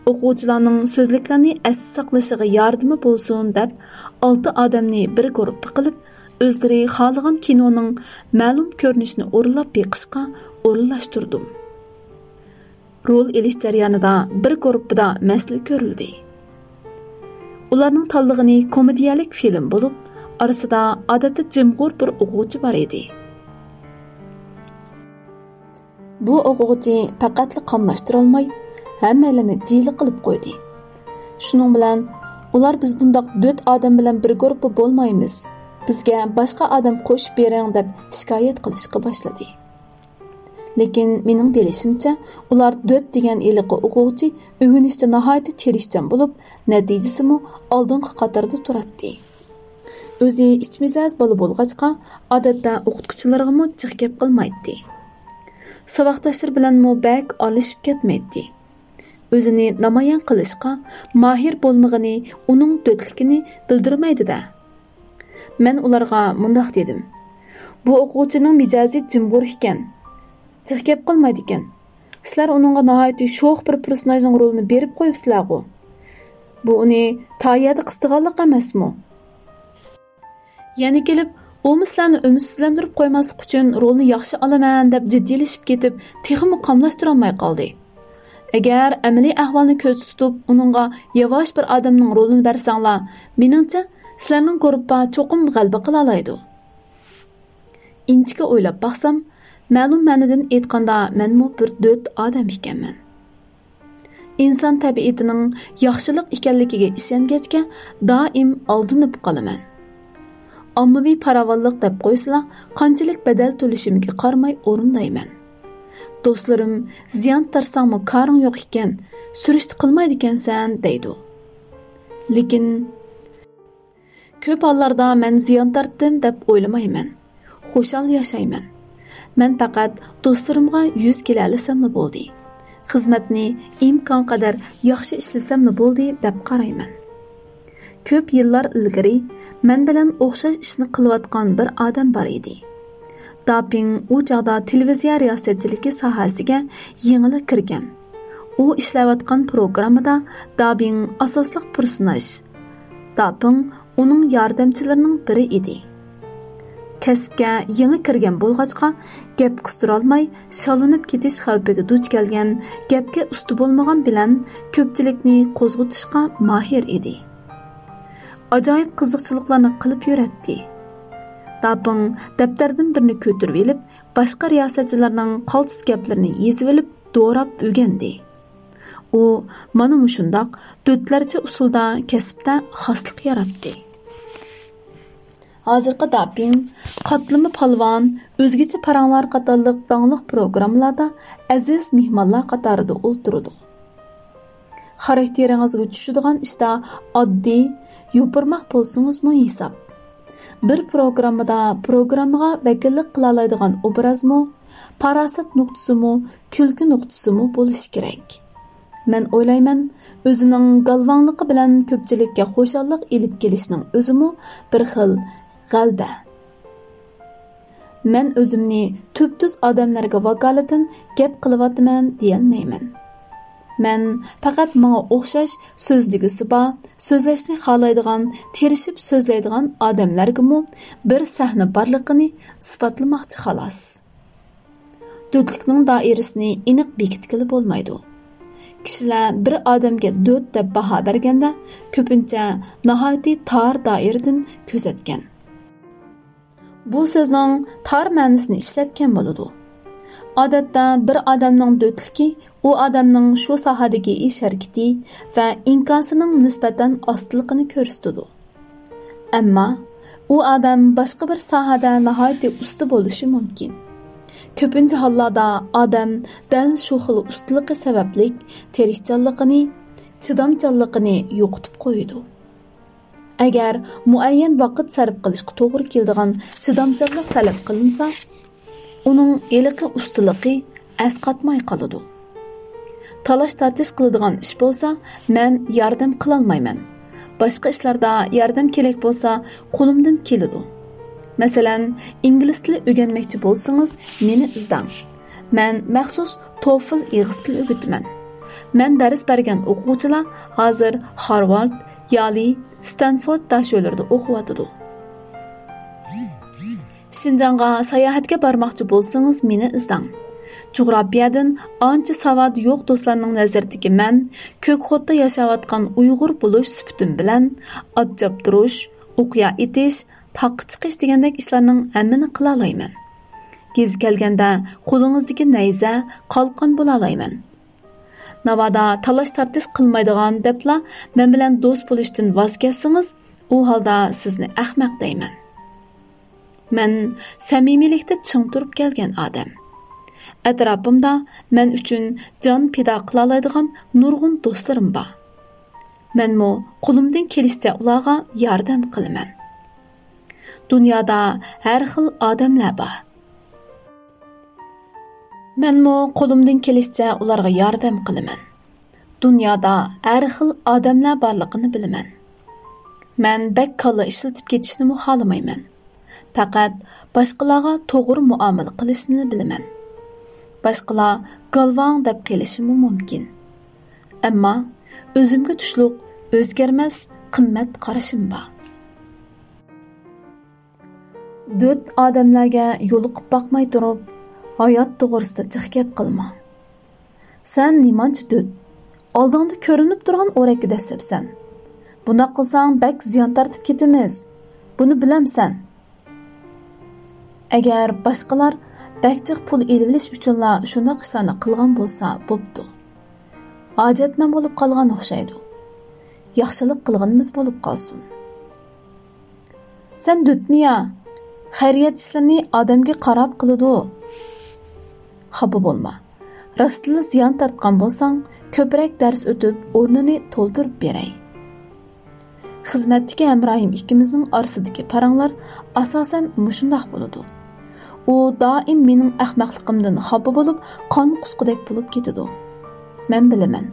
ئوقۇغۇچىلارنىڭ سۆزلۈكلەرنى ئەستە ساقلىشىغا ياردىمى بولسۇن دەپ، ئالتە ئادەمنى بىر گۇرۇپپا قىلىپ، ئۆزلىرى خالىغان كىنونىڭ مەلۇم كۆرۈنۈشىنى ئورۇنلاپ بېقىشقا ئورۇنلاشتۇردۇم. رول ئېلىش جەريانىدا بىر گۇرۇپپىدا مەسىلە كۆرۈلدى. ئۇلارنىڭ تاللىغىنى كومېدىيەلىك فىلىم بولۇپ، ئارىسىدا ئادەتتە جىمغۇر بىر ئوقۇغۇچى بار ئىدى. بۇ ئوقۇغۇچى پەقەتلا قاملاشتۇرالماي، ھەممەيلەننى جىلە قىلىپ قويدى. شۇنىڭ بىلەن ئۇلار، بىز بۇنداق دۆت ئادەم بىلەن بىر گۇرۇپپا بولمايمىز، بىزگە باشقا ئادەم قوشۇپ بېرىڭ دەپ شىكايەت قىلىشقا باشلىدى. لېكىن مېنىڭ بىلىشىمچە، ئۇلار دۆت دېگەن ھېلىقى ئوقۇغۇچى ئۆگىنىشتە ناھايىتى تىرىشچان بولۇپ، نەتىجىسىمۇ ئالدىنقى قاتاردا تۇراتتى. ئۆزى ئىچ مىجەز بالا بولغاچقا، ئادەتتە ئوقۇتقۇچىلىرىغىمۇ جىق گەپ قىلمايتتى. ساۋاقداشلىرى بىلەنمۇ بەك ئارىلىشىپ كەتمەيتتى. ئۆزىنى نامايان قىلىشقا ماھىر بولمىغىنى ئۇنىڭ دۆتلۈكىنى بىلدۈرمەيدۇ-دە. مەن ئۇلارغا مۇنداق دېدىم: «بۇ ئوقۇغۇچىنىڭ مىجەزى جىمغۇر ئىكەن، جىق گەپ قىلمايدىكەن. سىلەر ئۇنىڭغا ناھايىتى شوخ بىر پېرسوناژنىڭ رولىنى بېرىپ قويۇپسىلەرغۇ. بۇ ئۇنى تا يەردە قىستىغانلىق ئەمەسمۇ؟» يەنە كېلىپ، ئۇمۇ سىلەرنى ئۈمىدسىزلەندۈرۈپ قويماسلىق ئۈچۈن رولنى ياخشى ئالىمەن دەپ جىددىيلىشىپ كېتىپ، تېخىمۇ قاملاشتۇرالماي قالدى. ئەگەر ئەمەلىي ئەھۋالنى كۆزدە تۇتۇپ، ئۇنىڭغا ياۋاش بىر ئادەمنىڭ رولىنى بەرسەڭلار، مېنىڭچە، سىلەرنىڭ گۇرۇپپا چوقۇم غەلىبە قىلالايدۇ. ئىنچىكە ئويلاپ باقسام، مەلۇم مەنىدىن ئېيتقاندا، مەنمۇ بىر دۆت ئادەم ئىكەنمەن. ئىنسان تەبىئىتىنىڭ ياخشىلىق ئىكەنلىكىگە ئىشەنگەچكە، دائىم ئالدىنىپ قالىمەن. ئاممىۋى پاراۋانلىق دەپ قويسىلا، قانچىلىك بەدەل تۆلىشىمگە قارىماي ئورۇندايمەن. دوستلىرىم، «زىيان تارتساڭمۇ كارىڭ يوق ئىكەن، سۈرۈشتە قىلمايدىكەنسەن» دەيدۇ. لېكىن كۆپ ھاللاردا مەن زىيان تارتتىم دەپ ئويلىمايمەن. خۇشال ياشايمەن. مەن پەقەت دوستلىرىمغا يۈز كېلەلىسەملا بولدى. خىزمەتنى ئىمكانقەدەر ياخشى ئىشلىسەملا بولدى دەپ قارايمەن. كۆپ يىللار ئىلگىرى مەن بىلەن ئوخشاش ئىشنى قىلىۋاتقان بىر ئادەم بار ئىدى. داپىڭ ئۇ چاغدا تېلېۋىزىيە رىياسەتچىلىكى ساھەسىگە يېڭىلا كىرگەن. ئۇ ئىشلەۋاتقان پروگراممىدا دابىڭ ئاساسلىق پېرسوناژ. داپىڭ ئۇنىڭ ياردەمچىلىرىنىڭ بىرى ئىدى. كەسىپكە يېڭى كىرگەن بولغاچقا، گەپ قىستۇرالماي، شاللىنىپ كېتىش خەۋپىگە دۇچ كەلگەن، گەپكە ئۇستا بولمىغان بىلەن كۆپچىلىكنى قوزغىتىشقا ماھىر ئىدى. ئاجايىپ قىزىقچىلىقلارنى قىلىپ يۈرەتتى. داپىڭ دەپتەردىن بىرنى كۆتۈرۈۋېلىپ، باشقا رىياسەتچىلەرنىڭ قالتىس گەپلىرىنى يېزىۋېلىپ، دوراپ ئۆگەندى. ئۇ مانا مۇشۇنداق دۆتلەرچە ئۇسۇلدا كەسىپتە خاسلىق ياراتتى. ھازىرقى داپىڭ، قاتلىما پالۋان، ئۆزگىچە پاراڭلار قاتارلىق داڭلىق پروگراممىلاردا ئەزىز مېھمانلار قاتارىدا ئولتۇرىدۇ. خاراكتېرىڭىزگە چۈشىدىغان ئىشتا ئاددىي، يوپۇرماق بولسىڭىزمۇ ھېساب. بىر پروگراممىدا پروگراممىغا ۋەكىللىك قىلالايدىغان ئوبرازمۇ، پاراسەت نۇقتىسىمۇ، كۈلكە نۇقتىسىمۇ بولۇشى كېرەك. مەن ئويلايمەن، ئۆزىنىڭ گالۋاڭلىقى بىلەن كۆپچىلىككە خۇشاللىق ئېلىپ كېلىشنىڭ ئۆزىمۇ بىر خىل غەلىبە. مەن ئۆزۈمنى تۈپتۈز ئادەملەرگە ۋاكالىتەن گەپ قىلىۋاتىمەن دېيەلمەيمەن. مەن پەقەت ماڭا ئوخشاش سۆزلىگۈسى بار، سۆزلەشنى خالايدىغان، تىرىشىپ سۆزلەيدىغان ئادەملەرگىمۇ بىر سەھنە بارلىقىنى ئىسپاتلىماقچى، خالاس. دۆتلۈكنىڭ دائىرىسىنى ئېنىق بېكىتكىلى بولمايدۇ. كىشىلەر بىر ئادەمگە دۆت دەپ باھا بەرگەندە، كۆپىنچە ناھايىتى تار دائىرىدىن كۆزەتكەن. بۇ سۆزنىڭ تار مەنىسىنى ئىشلەتكەن بولىدۇ. ئادەتتە بىر ئادەمنىڭ دۆتلۈكى ئۇ ئادەمنىڭ شۇ ساھەدىكى ئىش ھەرىكىتى ۋە ئىنكاسىنىڭ نىسبەتەن ئاستىلىقىنى كۆرسىتىدۇ. ئەمما ئۇ ئادەم باشقا بىر ساھەدە ناھايىتى ئۇستا بولۇشى مۇمكىن. كۆپىنچە ھاللاردا ئادەم دەل شۇ خىل ئۇستىلىقى سەۋەبلىك تىرىشچانلىقىنى، چىدامچانلىقىنى يوقىتىپ قويىدۇ. ئەگەر مۇئەييەن ۋاقىت سەرپ قىلىشقا توغرا كېلىدىغان چىدامچانلىق تەلەپ قىلىنسا، ئۇنىڭ ھېلىقى ئۇستىلىقى ئەسقاتماي قالىدۇ. تالاش-تارتىش قىلىدىغان ئىش بولسا، مەن ياردەم قىلالمايمەن. باشقا ئىشلاردا ياردەم كېرەك بولسا، قولۇمدىن كېلىدۇ. مەسىلەن، ئىنگلىز تىلى ئۆگەنمەكچى بولسىڭىز، مېنى ئىزدەڭ. مەن مەخسۇس توفل ئېغىز تىلى ئۆگىتىمەن. مەن دەرس بەرگەن ئوقۇغۇچىلار ھازىر خارۋارد، يالى، ستانفورد داشۆلىرىدە ئوقۇۋاتىدۇ. شىنجاڭغا ساياھەتكە بارماقچى بولسىڭىز، مېنى ئىزدەڭ. جۇغراپىيەدىن ئانچە ساۋادى يوق دوستلارنىڭ نەزىرىدىكى مەن كۆكخوتتا ياشاۋاتقان ئۇيغۇر بولۇش سۈپىتىم بىلەن ئات چاپتۇرۇش، ئوقيا ئېتىش، تاغقا چىقىش دېگەندەك ئىشلارنىڭ ھەممىنى قىلالايمەن. يېزا كەلگەندە قولىڭىزدىكى نەيزە، قالقان بولالايمەن. ناۋادا تالاش-تارتىش قىلمايدىغان دەپلا مەن بىلەن دوست بولۇشتىن ۋاز كەچسىڭىز، ئۇ ھالدا سىزنى ئەخمەق دەيمەن. مەن سەمىمىيلىكتە چىڭ تۇرۇپ كەلگەن ئادەم. ئەتراپىمدا مەن ئۈچۈن جان پىدا قىلالايدىغان نۇرغۇن دوستلىرىم بار. مەنمۇ قولۇمدىن كېلىشىچە ئۇلارغا ياردەم قىلىمەن. دۇنيادا ھەر خىل ئادەملەر بار. مەنمۇ قولۇمدىن كېلىشىچە ئۇلارغا ياردەم قىلىمەن. دۇنيادا ھەر خىل ئادەملەر بارلىقىنى بىلىمەن. مەن بەك كاللا ئىشلىتىپ كېتىشنىمۇ خالىمايمەن. پەقەت باشقىلارغا توغرا مۇئامىلە قىلىشنى بىلىمەن. باشقىلار گالۋاڭ دەپ قېلىشىمۇ مۇمكىن. ئەمما ئۆزۈمگە تۇشلۇق ئۆزگەرمەس قىممەت قارىشىم بار. دۆت ئادەملەرگە يولۇقۇپ باقماي تۇرۇپ، ھايات توغرىسىدا جىق گەپ قىلما. سەن نېمانچە دۆت؟ ئالدىڭدا كۆرۈنۈپ تۇرغان ئورەككە دەسسەپسەن. بۇنداق قىلساڭ بەك زىيان تارتىپ كېتىمىز. بۇنى بىلەمسەن؟ ئەگەر باشقىلار بەك جىق پۇل ئېلىۋېلىش ئۈچۈنلا شۇنداق ئىشلارنى قىلغان بولسا بوپتۇ. ھاجەتمەن بولۇپ قالغان ئوخشايدۇ. ياخشىلىق قىلغىنىمىز بولۇپ قالسۇن. سەن دۆتمۇ يا؟ خەيرىيەت ئىشلىرىنى ئادەمگە قاراپ قىلىدۇ. خاپا بولما. راستلا زىيان تارتقان بولساڭ، كۆپرەك دەرس ئۆتۈپ، ئورنىنى تولدۇرۇپ بېرەي. خىزمەتتىكى ھەمراھىم ئىككىمىزنىڭ ئارىسىدىكى پاراڭلار ئاساسەن مۇشۇنداق بولىدۇ. ئۇ دائىم مېنىڭ ئەخمەقلىقىمدىن خاپا بولۇپ، قان قۇسقۇدەك بولۇپ كېتىدۇ. مەن بىلىمەن،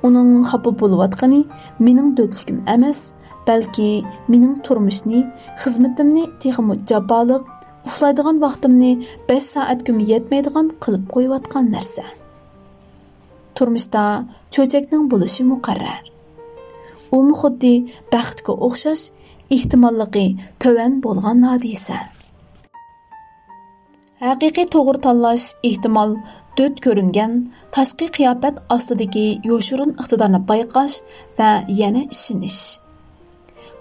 ئۇنىڭ خاپا بولۇۋاتقىنى مېنىڭ دۆتلۈكۈم ئەمەس، بەلكى مېنىڭ تۇرمۇشنى، خىزمىتىمنى تېخىمۇ جاپالىق، ئۇخلايدىغان ۋاقتىمنى بەش سائەتكىمۇ يەتمەيدىغان قىلىپ قويۇۋاتقان نەرسە. تۇرمۇشتا چۆچەكنىڭ بولۇشى مۇقەررەر. ئۇمۇ خۇددى بەختكە ئوخشاش ئېھتىماللىقى تۆۋەن بولغان ھادىسە. ھەقىقىي توغرا تاللاش ئېھتىمال دۆت كۆرۈنگەن تاشقى قىياپەت ئاستىدىكى يوشۇرۇن ئىقتىدارنى بايقاش ۋە يەنە ئىشىنىش.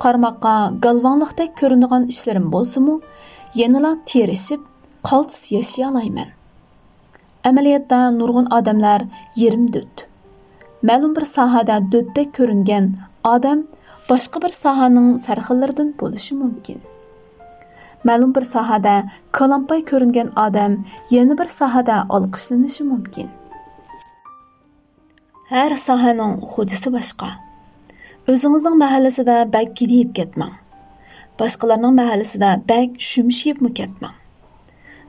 قارىماققا گالۋاڭلىقتەك كۆرۈنىدىغان ئىشلىرىم بولسىمۇ، يەنىلا تىرىشىپ، قالتىس ياشىيالايمەن. ئەمەلىيەتتە نۇرغۇن ئادەملەر يېرىم دۆت. مەلۇم بىر ساھەدە دۆتتەك كۆرۈنگەن ئادەم باشقا بىر ساھەنىڭ سەرخىللىرىدىن بولۇشى مۇمكىن. مەلۇم بىر ساھەدە كالامپاي كۆرۈنگەن ئادەم يەنە بىر ساھەدە ئالقىشلىنىشى مۇمكىن. ھەر ساھەنىڭ خوجىسى باشقا. ئۆزىڭىزنىڭ مەھەللىسىدە بەك گىدىيىپ كەتمەڭ. باشقىلارنىڭ مەھەللىسىدە بەك شۈمشىيىپمۇ كەتمەڭ.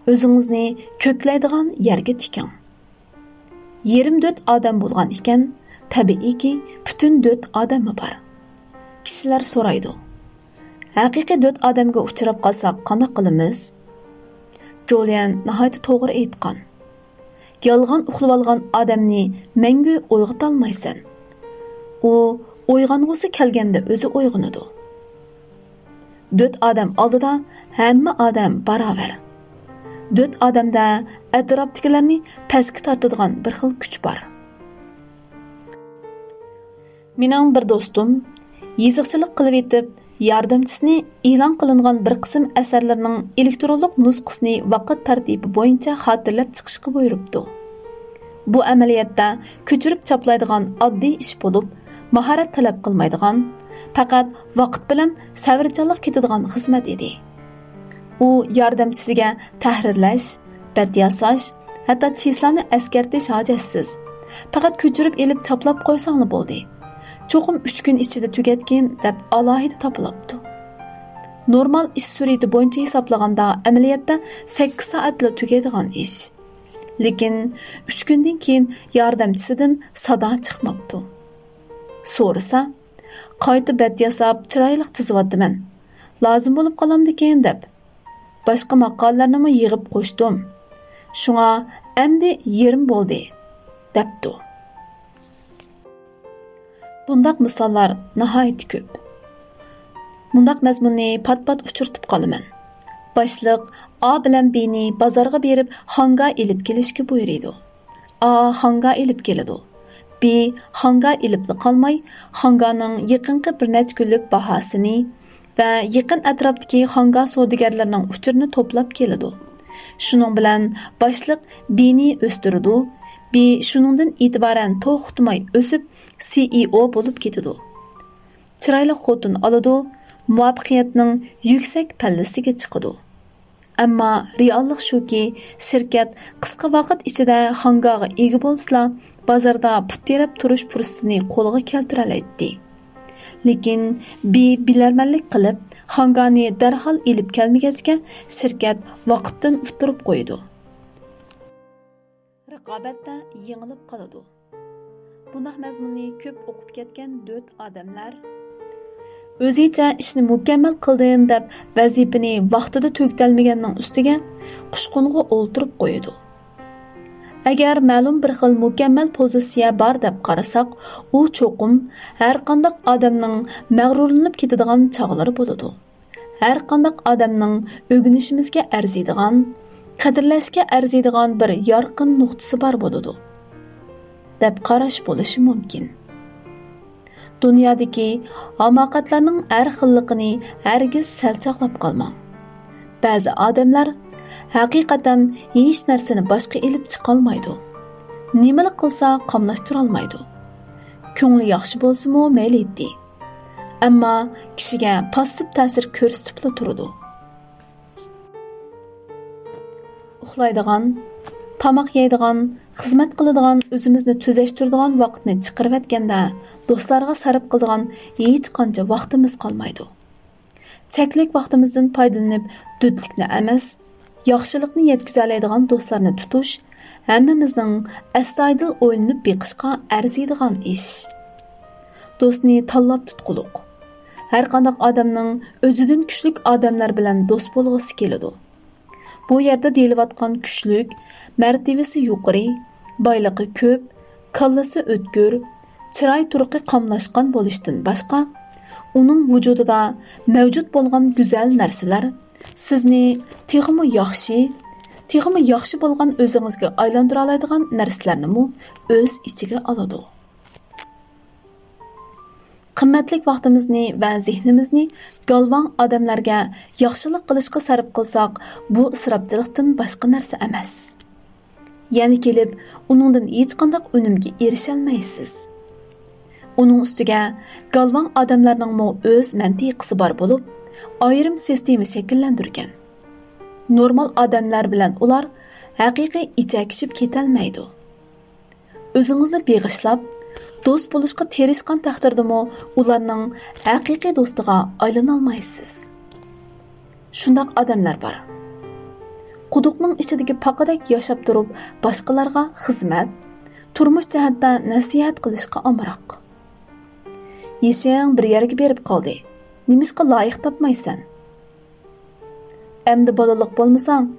ئۆزىڭىزنى كۆكلەيدىغان يەرگە تىكىڭ. يېرىم دۆت ئادەم بولغان ئىكەن، تەبىئىيكى، پۈتۈن دۆت ئادەممۇ بار. كىشىلەر سورايدۇ، «ھەقىقىي دۆت ئادەمگە ئۇچراپ قالساق قانداق قىلىمىز؟» جوليەن ناھايىتى توغرا ئېيتقان. يالغان ئۇخلىۋالغان ئادەمنى مەڭگۈ ئويغىتالمايسەن. ئۇ ئويغانغۇسى كەلگەندە ئۆزى ئويغىنىدۇ. دۆت ئادەم ئالدىدا ھەممە ئادەم باراۋەر. دۆت ئادەمدە ئەتراپتىكىلەرنى پەسكە تارتىدىغان بىر خىل كۈچ بار. مېنىڭ بىر دوستۇم يېزىقچىلىق قىلىۋېتىپ، ياردەمچىسىنى ئېلان قىلىنغان بىر قىسىم ئەسەرلىرىنىڭ ئېلېكترونلۇق نۇسخىسىنى ۋاقىت تەرتىپى بويىچە خاتىرىلەپ چىقىشقا بۇيرۇپتۇ. بۇ ئەمەلىيەتتە كۆچۈرۈپ چاپلايدىغان ئاددىي ئىش بولۇپ، ماھارەت تەلەپ قىلمايدىغان، پەقەت ۋاقىت بىلەن سەۋرچانلىق كېتىدىغان خىزمەت ئىدى. ئۇ ياردەمچىسىگە تەھرىرلەش، بەت ياساش، ھەتتا چىسلانى ئەسكەرتىش ھاجەتسىز. پەقەت كۆچۈرۈپ ئېلىپ چاپلاپ قويساڭلا بولدى. چوقۇم ئۈچ كۈن ئىچىدە تۈگەتكىن دەپ ئالاھىدە تاپىلاپتۇ. نورمال ئىش سۈرئىتى بويىچە ھېسابلىغاندا ئەمەلىيەتتە سەككىز سائەتلا تۈگەيدىغان ئىش. لېكىن ئۈچ كۈندىن كېيىن ياردەمچىسىدىن سادا چىقماپتۇ. سورىسا، قايتا بەت ياساپ چىرايلىق تىزىۋاتىمەن. لازىم بولۇپ قالامدىكىن دەپ. باشقا ماقالىلەرنىمۇ يىغىپ قوشتۇم. شۇڭا ئەمدى يېرىم بولدى، دەپتۇ. بۇنداق مىساللار ناھايىتى كۆپ. مۇنداق مەزمۇننى پات-پات ئۇچرىتىپ قالىمەن. باشلىق ئا بىلەن بىنى بازارغا بېرىپ خاڭگا ئېلىپ كېلىشكە بۇيرۇيدۇ. ئا خاڭگا ئېلىپ كېلىدۇ. بى خاڭگا ئېلىپلا قالماي، خاڭگانىڭ يېقىنقى بىر نەچچە كۈنلۈك باھاسىنى ۋە يېقىن ئەتراپتىكى خاڭگا سودىگەرلىرىنىڭ ئۇچۇرىنى توپلاپ كېلىدۇ. شۇنىڭ بىلەن باشلىق بىنى ئۆستۈرىدۇ. بى شۇنىڭدىن ئېتىبارەن توختىماي ئۆسۈپ، سى ئى ئو بولۇپ كېتىدۇ. چىرايلىق خوتۇن ئالىدۇ، مۇۋەپپەقىيەتنىڭ يۈكسەك پەللىسىگە چىقىدۇ. ئەمما رېئاللىق شۇكى، شىركەت قىسقا ۋاقىت ئىچىدە خاڭگاغا ئىگە بولسىلا، بازاردا پۇت تىرەپ تۇرۇش پۇرسىتىنى قولغا كەلتۈرەلەيتتى. لېكىن بى بىلەرمەنلىك قىلىپ، خاڭگانى دەرھال ئېلىپ كەلمىگەچكە، شىركەت ۋاقىتتىن ئۇتتۇرۇپ قويىدۇ. رىقابەتتە يېڭىلىپ قالىدۇ. بۇنداق مەزمۇننى كۆپ ئوقۇپ كەتكەن دۆت ئادەملەر ئۆزىچە ئىشنى مۇكەممەل قىلدىم دەپ ۋەزىپىنى ۋاقتىدا تۈگىتەلمىگەننىڭ ئۈستىگە قۇشقۇنغا ئولتۇرۇپ قويىدۇ. ئەگەر مەلۇم بىر خىل مۇكەممەل پوزىتسىيە بار دەپ قارىساق، ئۇ چوقۇم ھەرقانداق ئادەمنىڭ مەغرۇرلىنىپ كېتىدىغان چاغلىرى بولىدۇ. ھەرقانداق ئادەمنىڭ ئۆگىنىشىمىزگە ئەرزىيدىغان، قەدىرلەشكە ئەرزىيدىغان بىر يارقىن نۇقتىسى بار بولىدۇ، دەپ قاراش بولۇشى مۇمكىن. دۇنيادىكى ھاماقەتلەرنىڭ ھەر خىللىقىنى ھەرگىز سەل چاغلاپ قالماڭ. بەزى ئادەملەر ھەقىقەتەن ھېچ نەرسىنى باشقا ئېلىپ چىقالمايدۇ. نېمىلا قىلسا، قاملاشتۇرالمايدۇ. كۆڭلى ياخشى بولسىمۇ مەيلى ئىدى. ئەمما كىشىگە پاسسىپ تەسىر كۆرسىتىپلا تۇرىدۇ. ئۇخلايدىغان، تاماق يەيدىغان، خىزمەت قىلىدىغان، ئۆزىمىزنى تۈزەشتۈرىدىغان ۋاقىتنى چىقىرىۋەتكەندە، دوستلارغا سەرپ قىلىدىغان ھېچقانچە ۋاقتىمىز قالمايدۇ. چەكلىك ۋاقتىمىزدىن پايدىلىنىپ، دۆتلۈكنى ئەمەس، ياخشىلىقنى يەتكۈزەلەيدىغان دوستلارنى تۇتۇش ھەممىمىزنىڭ ئەستايىدىل ئويلىنىپ بېقىشقا ئەرزىيدىغان ئىش. دوستنى تاللاپ تۇتقۇلۇق. ھەرقانداق ئادەمنىڭ ئۆزىدىن كۈچلۈك ئادەملەر بىلەن دوست بولغۇسى كېلىدۇ. بۇ يەردە دېيىلىۋاتقان كۈچلۈك، مەرتىۋىسى يۇقىرى، بايلىقى كۆپ، كاللىسى ئۆتكۈر، چىراي تۇرقى قاملاشقان بولۇشتىن باشقا، ئۇنىڭ ۋۇجۇدىدا مەۋجۇت بولغان گۈزەل نەرسىلەر سىزنى تېخىمۇ ياخشى، تېخىمۇ ياخشى بولغان ئۆزىڭىزگە ئايلاندۇرالايدىغان نەرسىلەرنىمۇ ئۆز ئىچىگە ئالىدۇ. قىممەتلىك ۋاقتىمىزنى ۋە زېھنىمىزنى گالۋاڭ ئادەملەرگە ياخشىلىق قىلىشقا سەرپ قىلساق، بۇ ئىسراپچىلىقتىن باشقا نەرسە ئەمەس. يەنە كېلىپ، ئۇنىڭدىن ھېچقانداق ئۈنۈمگە ئېرىشەلمەيسىز. ئۇنىڭ ئۈستىگە، گالۋاڭ ئادەملەرنىڭمۇ ئۆز مەنتىقىسى بار بولۇپ، ئايرىم سىستېما شەكىللەندۈرگەن. نورمال ئادەملەر بىلەن ئۇلار ھەقىقىي ئىچەكىشىپ كېتەلمەيدۇ. ئۆزىڭىزنى بېغىشلاپ، دوست بولۇشقا تىرىشقان تەقدىردىمۇ ئۇلارنىڭ ھەقىقىي دوستىغا ئايلىنالمايسىز. شۇنداق ئادەملەر بار. قۇدۇقنىڭ ئىچىدىكى پاقىدەك ياشاپ تۇرۇپ، باشقىلارغا خىزمەت، تۇرمۇش جەھەتتە نەسىھەت قىلىشقا ئامراق. يېشىڭ بىر يەرگە بېرىپ قالدى. نېمىشقا لايىق تاپمايسەن؟ ئەمدى بالىلىق بولمىساڭ،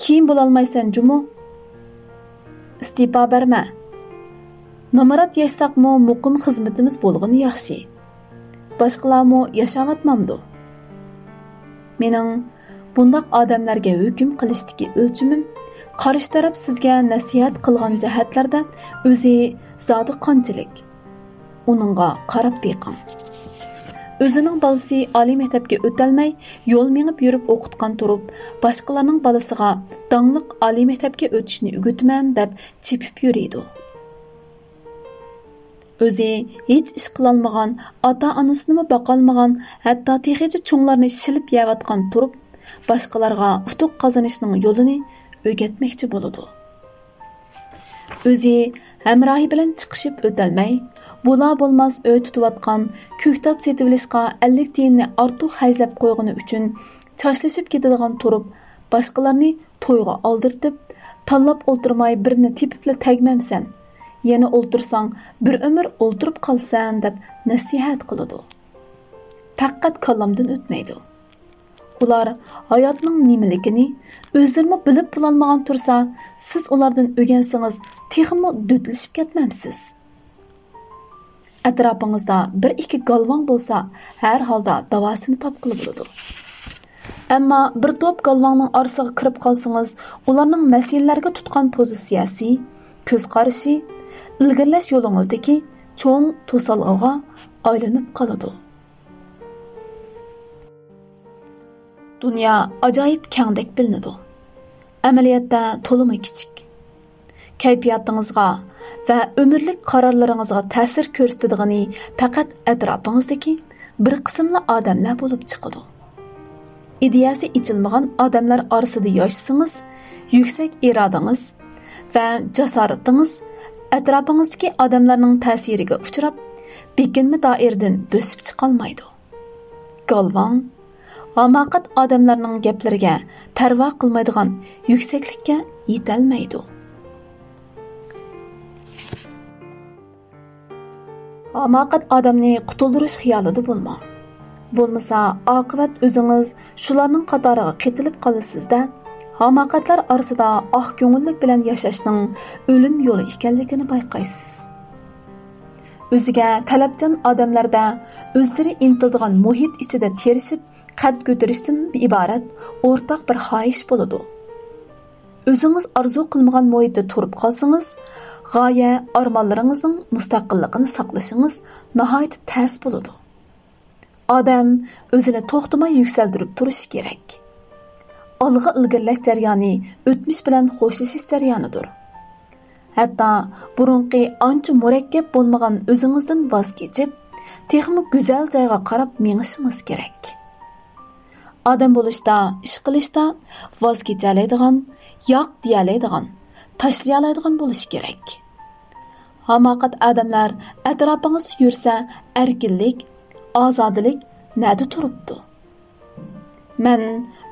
كېيىن بولالمايسەن جۇمۇ. ئىستېپا بەرمە. نامرات ياشىساقمۇ مۇقىم خىزمىتىمىز بولغىنى ياخشى. باشقىلارمۇ ياشاۋاتمامدۇ؟ مېنىڭ بۇنداق ئادەملەرگە ھۆكۈم قىلىشتىكى ئۆلچىمىم، قارشى تەرەپ سىزگە نەسىھەت قىلغان جەھەتلەردە ئۆزى زادى قانچىلىك؟ ئۇنىڭغا قاراپ بېقىڭ. ئۆزىنىڭ بالىسى ئالىي مەكتەپكە ئۆتەلمەي، يول مېڭىپ يۈرۈپ ئوقۇتقان تۇرۇپ، باشقىلارنىڭ بالىسىغا داڭلىق ئالىي مەكتەپكە ئۆتۈشنى ئۆگىتىمەن دەپ چېپىپ يۈرىدۇ. ئۆزى ھېچ ئىش قىلالمىغان، ئاتا-ئانىسىنىمۇ باقالمىغان، ھەتتا تېخىچە چوڭلارنى شىلىپ يەۋاتقان تۇرۇپ، باشقىلارغا ئۇتۇق قازىنىشنىڭ يولىنى ئۆگەتمەكچى بولىدۇ. ئۆزى ھەمراھى بىلەن چىقىشىپ ئۆتەلمەي، بولا-بولماس ئۆي تۇتۇۋاتقان، كۆكتات سېتىۋېلىشقا ئەللىك تىيىننى ئارتۇق خەجلەپ قويغىنى ئۈچۈن چاچلىشىپ كېتىدىغان تۇرۇپ، باشقىلارنى تويغا ئالدىرتىپ، تاللاپ ئولتۇرماي بىرنى تېپىپلا تەگمەمسەن، يەنە ئولتۇرساڭ بىر ئۆمۈر ئولتۇرۇپ قالىسەن دەپ نەسىھەت قىلىدۇ. پەقەت كاللامدىن ئۆتمەيدۇ. ئۇلار ھاياتنىڭ نېمىلىكىنى ئۆزلىرىمۇ بىلىپ بولالمىغان تۇرسا، سىز ئۇلاردىن ئۆگەنسىڭىز تېخىمۇ دۆتلىشىپ كەتمەمسىز؟ ئەتراپىڭىزدا بىر ئىككى گالۋاڭ بولسا، ھەر ھالدا داۋاسىنى تاپقىلى بولىدۇ. ئەمما بىر توپ گالۋاڭنىڭ ئارىسىغا كىرىپ قالسىڭىز، ئۇلارنىڭ مەسىلىلەرگە تۇتقان پوزىتسىيەسى، كۆز قارىشى، ئىلگىرىلەش يولىڭىزدىكى چوڭ توسالغۇغا ئايلىنىپ قالىدۇ. دۇنيا ئاجايىپ كەڭدەك بىلىنىدۇ، ئەمەلىيەتتە تولىمۇ كىچىك. كەيپىياتىڭىزغا ۋە ئۆمۈرلۈك قارارلىرىڭىزغا تەسىر كۆرسىتىدىغىنى پەقەت ئەتراپىڭىزدىكى بىر قىسىملا ئادەملەر بولۇپ چىقىدۇ. ئىدىيەسى ئېچىلمىغان ئادەملەر ئارىسىدا ياشىسىڭىز، يۈكسەك ئىرادىڭىز ۋە جاسارىتىڭىز ئەتراپىڭىزدىكى ئادەملەرنىڭ تەسىرىگە ئۇچراپ، بېكىنمە دائىرىدىن بۆسۈپ چىقالمايدۇ. گالۋاڭ، ھاماقەت ئادەملەرنىڭ گەپلىرىگە پەرۋا قىلمايدىغان يۈكسەكلىككە يېتەلمەيدۇ. ھاماقەت ئادەمنى قۇتۇلدۇرۇش خىيالىدا بولماڭ. بولمىسا، ئاقىۋەت ئۆزىڭىز شۇلارنىڭ قاتارىغا قېتىلىپ قالىسىز-دە، ھاماقەتلەر ئارىسىدا ئاق كۆڭۈللۈك بىلەن ياشاشنىڭ ئۆلۈم يولى ئىكەنلىكىنى بايقايسىز. ئۆزىگە تەلەپچان ئادەملەردە ئۆزلىرى ئىنتىلىدىغان مۇھىت ئىچىدە تىرىشىپ قەد كۆتۈرۈشتىن ئىبارەت ئورتاق بىر خاھىش بولىدۇ. ئۆزىڭىز ئارزۇ قىلمىغان مۇھىتتا تۇرۇپ قالسىڭىز، غايە، ئارمانلىرىڭىزنىڭ مۇستەقىللىقىنى ساقلىشىڭىز ناھايىتى تەس بولىدۇ. ئادەم ئۆزىنى توختىماي يۈكسەلدۈرۈپ تۇرۇشى كېرەك. ئالغا ئىلگىرىلەش جەريانى ئۆتمۈش بىلەن خوشلىشىش جەريانىدۇر. ھەتتا بۇرۇنقى ئانچە مۇرەككەپ بولمىغان ئۆزىڭىزدىن ۋاز كېچىپ، تېخىمۇ گۈزەل جايغا قاراپ مېڭىشىڭىز كېرەك. ئادەم بولۇشتا، ئىش قىلىشتا ۋاز كېچەلەيدىغان، ياق دېيەلەيدىغان، تاشلىيالايدىغان بولۇش كېرەك. ھاماقەت ئادەملەر ئەتراپىڭىزدا يۈرسە، ئەركىنلىك، ئازادىلىك نەدە تۇرۇپتۇ؟ مەن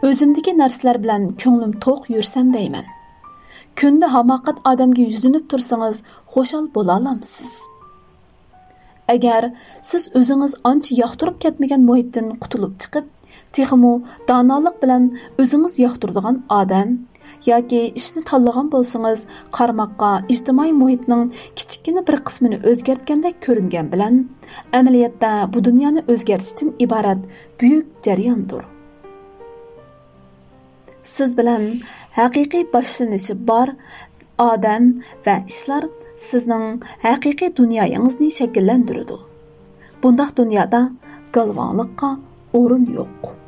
ئۆزۈمدىكى نەرسىلەر بىلەن كۆڭلۈم توق يۈرسەم دەيمەن. كۈندە ھاماقەت ئادەمگە يۈزلىنىپ تۇرسىڭىز، خۇشال بولالامسىز؟ ئەگەر سىز ئۆزىڭىز ئانچە ياقتۇرۇپ كەتمىگەن مۇھىتتىن قۇتۇلۇپ چىقىپ، تېخىمۇ دانالىق بىلەن ئۆزىڭىز ياقتۇرىدىغان ئادەم ياكى ئىشنى تاللىغان بولسىڭىز، قارىماققا ئىجتىمائىي مۇھىتنىڭ كىچىككىنە بىر قىسمىنى ئۆزگەرتكەندەك كۆرۈنگەن بىلەن، ئەمەلىيەتتە بۇ دۇنيانى ئۆزگەرتىشتىن ئىبارەت بۈيۈك جەرياندۇر. سىز بىلەن ھەقىقىي باشلىنىشى بار ئادەم ۋە ئىشلار سىزنىڭ ھەقىقىي دۇنيايىڭىزنى شەكىللەندۈرىدۇ. بۇنداق دۇنيادا گالۋاڭلىققا ئورۇن يوق.